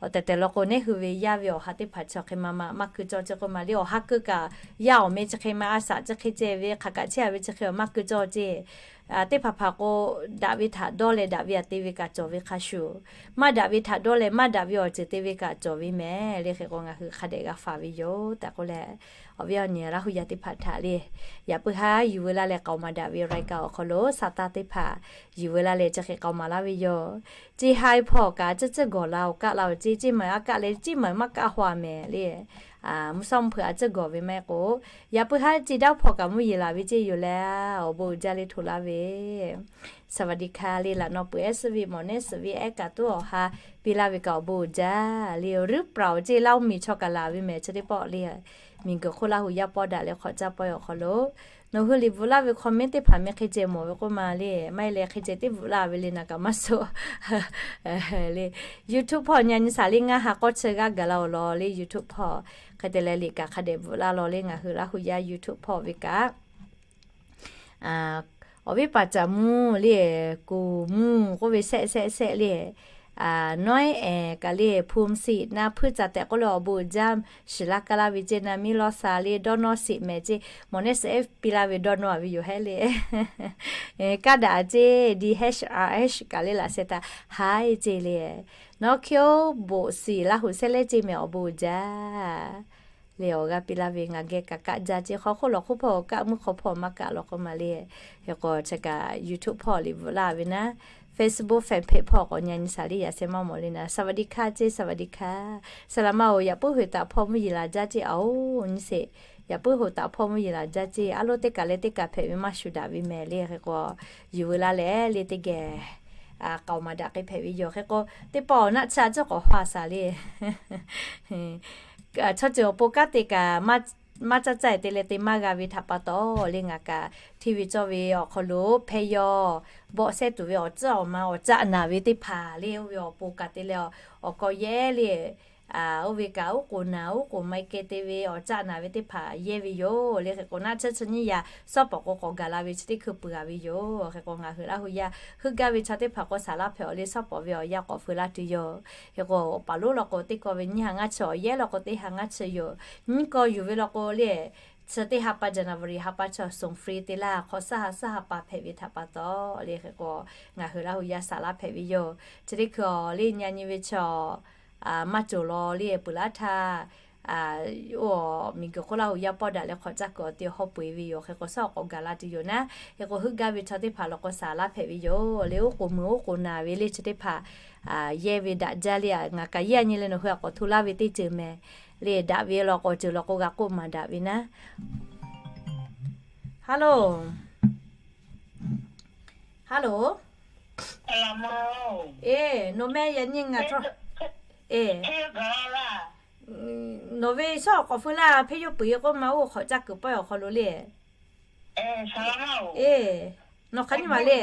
Awˬ tehˬ tehˬ law k'o, neˉ hui ve yaˇ ve awˬ ha teˇ hpaˍ chi hk'e ma ma maˇ keu cawˇ ceˇ k'oˆ ma le. Awˬ ha keu kaꞈ yaˇ awˬ meh chi hk'e ma a shaꞈ chi hk'e ceh ve hk'aˬ kaꞈ chehˇ a ve chi hk'e maˇ keu cawˇ ceˇ. Teˇ hpaˍ hpaˍ k'o, daꞈ ve htaꞈ dawˇ leh daꞈ ve aꞈ te ve kaꞈ cawˬ ve hk'a shuˍ, maˇ daꞈ ve htaꞈ dawˇ leh maˇ daꞈ ve awˬ ceuˬ te ve kaꞈ cawˬ ve mehˍ le. Hk'e k'o ngaˬ hui hk'a dehꞈ g'a faˍ ve yoˬ tehꞈ k'oˆ leh, awˬ viˉ awˬ nyi Laˇ hu yaˇ teˇ hpaˍ htaꞈ le, yaꞈ puiˉ haˉ yuˬ veu laˇ leh k'aoˍ maˍ daꞈ ve รายการ awˬ hk'aw lo sa taˇ teˇ hpaˍ yuˬ veu laˇ leh chi hk'e k'aoˍ maˍ laˇ ve yoˬ. Ceˇ haiˉ hpawˇ kaꞈ tcuhˉ tcuhˉ gawˬ la awˬ kaˆ la awˬ ceˇ, ceˇ maˬ a kaˆ leh ceˇ maˬ maˇ kaˆ haw a mehˍ le. Mvuhˇ shawˉ mvuhˇ hpeuꞈ a tcuhˉ gawˬ ve maˇ heˆ k'o, yaꞈ puiˉ haˉ ceˇ daˇ hpawˇ kaꞈ mvuhˇ yeˬ laˬ ve ceˇ yoˬ leh, awˬ bon uiˍ jaˇ le hto laˇ ve สวัสดีค่ะ le laꞈ naw peuˬ ehˉ suhˉ ve mawˬ nehˉ suhˍ ve ehˉ kaꞈ tuˉ awˬ ha piˇ laˇ ve kaꞈ awˬ bon uiˍ jaˇ le. Awˬ ruˉ praˬ awˬ ceˇ Laˇ oˇ miˬ chaw kaꞈ laˬ ve mehˍ chi teˇ pawˆ le. Miˬ guiˬ hk'oˆ Laˇ hu yaˇ pawˆ daꞈ leh hk'awꞈ caˇ pawˆ awˬ hk'aw lo, nawˬ hui liꞈ bvuhꞈ laˇ ve comment teˇ hpaˍ meh hk'e ceh mawˬ ve k'oˆ ma le. Maˇ heˆ leh hk'e ceh teˇ bvuhꞈ laˇ ve le naˬ kaꞈ maˇ suh le. YouTube hpawˇ nyi a nyi shaˍ le ngaˇ ha k'awˇ chi g'aˇ gaˬ la awˬ lawn le. YouTube hpawˇ hk'e te leh liꞈ kaꞈ hk'a dehꞈ bvuhꞈ laˇ law le. Ngaˬ hui Laˇ hu yaˇ YouTube hpawˇ ve kaꞈ awˬ viˉ paˍ caˍ mvuhˇ le, kuˬ mvuhˇ k'oˆ ve shehˆ shehˆ shehˆ le, nawˉ ehˍ kaꞈ le, hpu siꞈ na hpuiˇ caˍ tehꞈ k'oˆ leh awˬ bon uiˍ jaˇ. Shiˍ laˇ kaˇ laˇ ve ceˇ na miˇ lawˇ sha le, dawˇ nawˇ siꞈ mehˍ ceˇ, mawˬ nehˉ suhˍ ehˉ piˇ laˇ ve dawˇ nawˇ a ve yoˬ hehˉ le. Kaˇ daꞈ ceˇ, D H R H kaꞈ le laꞈ sheh htaꞈ haiˉ ceˇ le. Nawˉ hkiˇ oˉ boꞈ siˍ Laˇ hu shehˉ lehˉ ceˇ mehˍ awˬ bon uiˍ jaˇ le. Awˬ g'aˇ piˇ laˇ ve ngaˬ geh kaꞈ kaˆ jaˇ ceˇ, hk'aw hk'oˆ lawˬ hk'oˆ hpawˇ kaˆ mvuhˇ hk'aw hpawˇ maˇ kaˆ lawˬ k'oˆ ma le. Hk'e k'o chi kaꞈ YouTube hpawˇ liꞈ bvuhꞈ laˇ ve naˉ, Facebook fanpage hpawˇ k'awꞈ nyi a nyi shaˍ le yaꞈ sheh maˇ mawˬ le naˉ, สวัสดีค่ะ ceˇ สวัสดีค่ะ. Saˍ laꞈ ma oˬ, yaꞈ puiˉ hoꞈ taˍ hpawˇ mvuhˇ yeˬ laˬ jaˇ ceˇ a oˬ nyi sheˍ. Yaꞈ puiˉ hoꞈ taˍ hpawˇ mvuhˇ yeˬ laˬ jaˇ ceˇ, aˉ loˉ teˇ kaˬ leh teˇ kaˬ hpehꞈ ve maˇ shuˍ daꞈ ve mehˍ le. Hk'e k'o yuˬ veu laˇ leh le teˇ geh k'aoˍ maˍ daꞈ k'ai hpehꞈ ve yoˬ. Hk'e k'o teˇ pawˆ awˬ naˆ tsuhˇ a tcuhˉ k'awꞈ hawˇ a shaˍ le. Chaw ceuˬ awˬ pon kanˉ te kaꞈ maˇ caˇ caˇ te leh te maˇ g'a ve htaꞈ pa taw le, ngaˬ kaꞈ hteˇ ve cawˇ ve awˬ hk'aw lo hpehˇ yawˇ bawˆ shehˇ tuˬ ve awˬ tcuhˉ awˬ ma awˬ caˆ naˍ ve teˇ hpaˍ le, oˇ ve awˬ pon kaꞈ te leh awˬ k'aw yehˇ le. Oˇ ve kaꞈ oˉ k'oˍ naˍ oˉ k'oˍ maˇ keh te ve awˬ caˆ naˍ ve teˇ hpaˍ yehˇ ve yoˬ le. Hk'e k'o naˆ tsuhˇ chi nyiˇ yaꞈ shawˉ pawˍ k'o k'awꞈ gaˬ la ve chi teˇ hkui peuˬ a ve yoˬ. Hk'e k'o ngaˬ hui Laˇ hu yaˇ heuˆ gaˇ ve chaw teˇ hpaˍ k'o saˍ laˇ hpehꞈ awˬ le, shawˉ pawˍ ve awˬ yanˇ k'awꞈ feu laˇ tuˬ yoˬ. Hk'e k'o awˬ paˍ lonˉ law k'o teˇ kaw ve nyiˇ ha ngaˇ chi, awˬ yehˉ law k'o teˇ ha ngaˇ chi yoˬ. Nyiˇ kaw yuˬ ve law k'o le, chi teˇ ha pa January ha pa chi awˬ suhˍ free te laˇ, hk'awꞈ shaˉ ha shaˉ ha pa hpehꞈ ve htaꞈ pa taw le. Hk'e k'o ngaˬ hui Laˇ hu yaˇ saˍ laˇ hpehꞈ ve yoˬ. Chi teˇ hkui awˬ le nyi a nyi ve chi maˇ cawˬ law le peuˬ laˇ htaˇ, oˇ miˬ guiˬ hk'oˆ Laˇ hu yaˇ pawˆ daꞈ leh hk'awꞈ caˇ kuiˬ awˬ te hawˇ peu eˬ ve yoˬ. Hk'e k'o shawˉ k'awꞈ gaˬ la tuˬ yoˬ naˉ. Hk'e k'o heuˆ gaˇ ve chaw teˇ hpaˍ law k'o saˍ laˇ hpehꞈ ve yoˬ le. Oˉ k'oˍ mui oˉ k'oˍ naˍ ve le chi teˇ hpaˍ yehˇ ve daꞈ jaˇ le. Ngaˬ kaꞈ yehˇ a nyi leh nawˬ hui a k'awꞈ hto laˇ ve teˇ ceuˬ mehˍ le. Daꞈ ve law k'o ceuˬ law k'o g'a k'oˆ maˍ daꞈ ve naˉ. Hello, hello. Eˬ, nawˬ meh yaꞈ nyi ngaˬ htawˇ, eˬ, nawˬ ve shawˉ awˬ k'awꞈ feu laˇ, hpehˇ yawˇ peuˬ e k'oˆ ma oˇ hk'awꞈ caˇ kuiˬ pawehˇ awˬ hk'aw lo le. Eˬ, nawˬ hk'aˬ nyi ma le.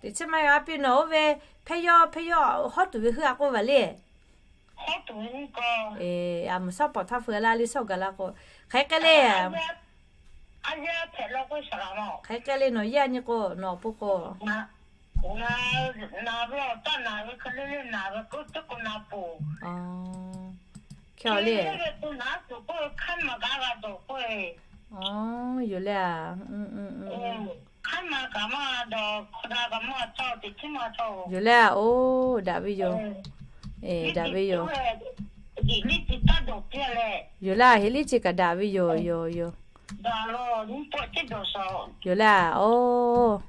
Teˇ chi maˇ g'a piˇ nawˬ oˇ ve, hpehˇ yawˇ hpehˇ yawˇ hawˉ tuˬ ve heuˆ a k'oˆ ve le. Eˬ, a mvuhˬ shawˉ pawˍ htaˇ feu laˇ le shawˉ gaˬ la k'o, hk'aˬ hk'e le. Hk'aˬ hk'e le nawˬ yehˇ a nyi k'o nawˬ awˬ pon k'o, hk'e le. Yoˬ le a. Yoˬ le a, oˇ daꞈ ve yoˬ. Daꞈ ve yoˬ. Yoˬ le a, heˍ liˇ ci kaꞈ daꞈ ve yoˬ, yoˬ, yoˬ. Yoˬ le a, oˇ.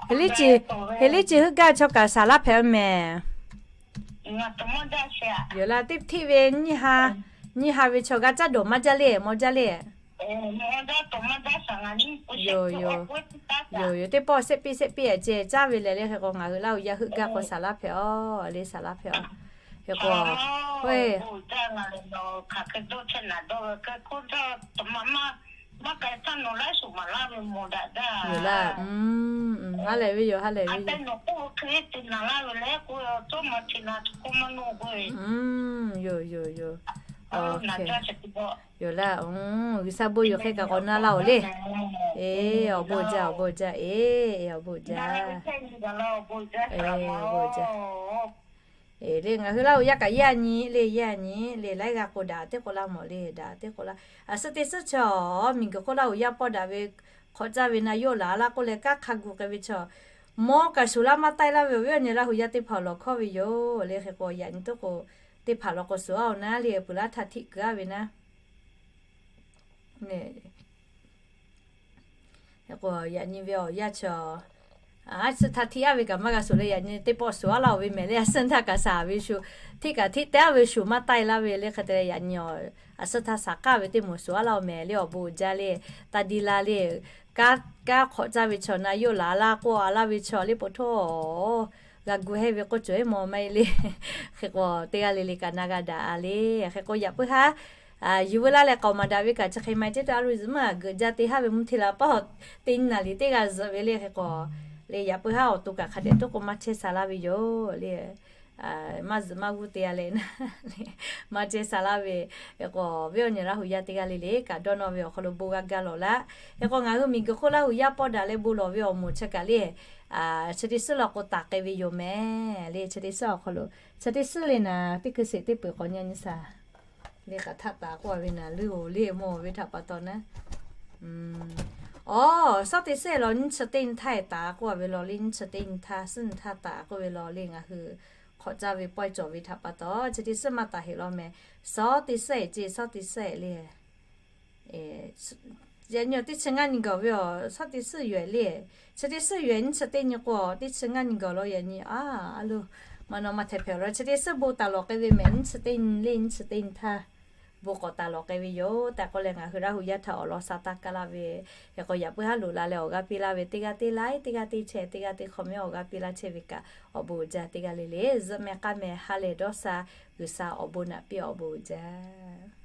Heˍ liˇ ci, heˍ liˇ ci heuˆ gaˇ chaw kaꞈ saˍ laˇ hpehꞈ mehˍ. Yoˬ la, teˇ hteˇ ve nyiˇ ha, nyiˇ ha ve chaw g'a caˇ dawˬ maˇ jaˇ le, maw jaˇ le. Yoˬ, yoˬ. Yoˬ, yoˬ. Teˇ pawˆ sehˆ piˇ sehˆ piˇ a ceh caˇ ve lehˬ le. Hk'e k'o ngaˬ hui Laˇ hu yaˇ heuˆ gaˇ k'o saˍ laˇ hpehꞈ a le, saˍ laˇ hpehꞈ a. Hk'e k'o, yoˬ le, ha lehˬ ve yoˬ, ha lehˬ ve yoˬ. Yoˬ, yoˬ, yoˬ. Yoˬ laˇ, G'uiˬsha bon yoˬ hk'e kaꞈ k'awꞈ na laˇ-oˬ le. Eˬ, awˬ bon jaˇ, awˬ bon jaˇ, eˬ, awˬ bon jaˇ. Eˬ, awˬ bon jaˇ. Eˬ, le ngaˬ hui Laˇ huˍ yaˇ kaꞈ yaˇ nyi le, yaˇ nyi le, laiˉ g'aˇ k'o daꞈ teˇ k'o laˇ mawˬ le, daꞈ teˇ k'o laˇ. A suhˉ teˇ suhˉ chaw miˬguiˬ hk'oˆ Laˇ huˍ yaˇ pawˇ daꞈ ve hk'awꞈ caˇ ve na yawˇ laˬ laˇ k'oˆ leh kanˉ hk'a gu k'ai ve chaw, mawˇ kaꞈ shuˍ laˇ maˇ taiˇ laˇ ve awˬ viˉ awˬ nyi Laˇ huˍ yaˇ teˇ hpaˍ awˬ lawˬ hkawˇ ve yoˬ le. Hk'e k'o yaꞈ nyi toˉ k'o, teˇ hpaˍ law k'o shuˍ a-oˬ naˉ le, peuˬ laˇ htaˇ htiˆ kuiˬ aˉ ve naˉ. Hk'e k'o yaꞈ nyi ve awˬ yanˇ chi, a, suhˆ htaˇ htiˆ aˉ ve kaꞈ maˇ g'a shuˍ leh, yaꞈ nyi teˇ pawˆ shuˍ aˉ laˇ-oˬ ve mehˍ le. A suhˉ htaˇ kaꞈ shaˍ ve shuˍ, htiˆ kaꞈ htiˆ te aˉ ve shuˍ maˇ taiˇ laˇ ve le. Hk'e te leh yaꞈ nyi a suhˉ htaˇ shaˍ k'aˇ ve teˇ moˍ shuˍ aˉ laˇ-oˬ mehˍ le, awˬ bon uiˍ jaˇ le. Taˇ diˇ laˇ le, kanˉ hk'awꞈ caˇ ve chaw na yawˇ laˬ laˇ k'oˆ a laˇ ve chaw le po htoˇ, g'a gu hehˇ ve k'oˆ cawˬ heˆ mawˬ maˇ heˆ le. Hk'e k'o teˇ g'aˇ le le kaꞈ na g'a daꞈ a le. Hk'e k'o yaꞈ puiˉ haˉ yuˬ veu laˇ leh k'aoˍ maˍ daꞈ ve kaꞈ chi hk'e maˇ heˆ ceˇ, a lo zuhꞈ maˇ g'aꞈ geuꞈ jaˇ te haˉ ve mvuhˇ hteˇ la paˇ teˇ nyi naˍ liˍ teˇ g'aˇ zuhꞈ ve le. Hk'e k'o le yaꞈ puiˉ haˉ awˬ to kaꞈ hk'a dehꞈ toˉ k'o maˇ chehˇ sha laˇ ve yoˬ le. Maˇ zuhꞈ maˇ g'uˇ te a leh na, maˇ chehˇ sha laˇ ve. Hk'e k'o awˬ viˉ awˬ nyi Laˇ huˍ yaˇ teˇ g'aˇ le le kaꞈ dawˇ nawˇ ve awˬ hk'aw lo bon g'a gaˇ lawˬ laˇ. Hk'e k'o ngaˬ hui miˬguiˬ hk'oˆ Laˇ huˍ yaˇ pawˇ daꞈ leh bon lawˬ ve awˬ moˍ chi kaꞈ le, chi teˇ suhˉ law k'o taˍ k'ai ve yoˬ mehˍ le. Chi teˇ suhˉ awˬ hk'aw lo, chi teˇ suhˉ le naˍ teˇ hkui sheˍ teˇ peuˬ k'awꞈ nyi nyi shaˍ le. K'aꞈ htaˇ taˍ k'oˆ a ve naˍ leuˇ-oˬ le, mawˬ ve htaꞈ pa taw naˉ. Awˬ, suhˉ teˇ suhˉ law nyiˇ chi teˇ nyi htaˇ taˍ k'oˆ a ve law le, nyiˇ chi teˇ nyi htaˇ, suhˉ nyi htaˇ taˍ k'oˆ ve law le. Ngaˬ hui hk'awꞈ caˇ ve pawehˇ cawˬ ve htaꞈ pa taw chi teˇ suhˉ maˇ taˍ heˆ law mehˍ. Suhˉ teˇ suhˉ eˬ ceˇ, suhˉ teˇ suhˉ eˬ le. Yaꞈ nyi awˬ teˇ chi ngaˇ nyi gaˬ ve awˬ suhˉ teˇ suhˉ yoˬ le. Chi teˇ suhˉ yoˬ nyiˇ chi teˇ nyi k'o, teˇ chi ngaˇ nyi gaˬ law yaꞈ nyi a, a lo maˇ naw maˇ hteh hpehꞈ law. Chi teˇ suhˉ bon taˍ lawˬ k'ai ve mehˍ, nyiˇ chi teˇ nyi le, nyiˇ chi teˇ nyi htaˇ bon k'awꞈ taˍ lawˬ k'ai ve yoˬ tehꞈ k'oˆ leh ngaˬ hui Laˇ huˍ yaˇ htaꞈ awˬ lawn sha taˇ kaˇ laˇ ve. Hk'e k'o yaꞈ puiˉ haˉ loꞈ la leh awˬ g'aˇ piˇ laˇ ve teˇ g'aˇ teˇ like, teˇ g'aˇ teˇ share, teˇ g'aˇ teˇ comment awˬ g'aˇ piˇ laˇ chehˇ ve kaꞈ awˬ bon uiˍ jaˇ. Teˇ g'aˇ le le zuhꞈ meh k'aˇ meh ha lehˬ dawˇ sha, G'uiˬsha awˬ bon naꞈ piˇ awˬ bon uiˍ jaˇ.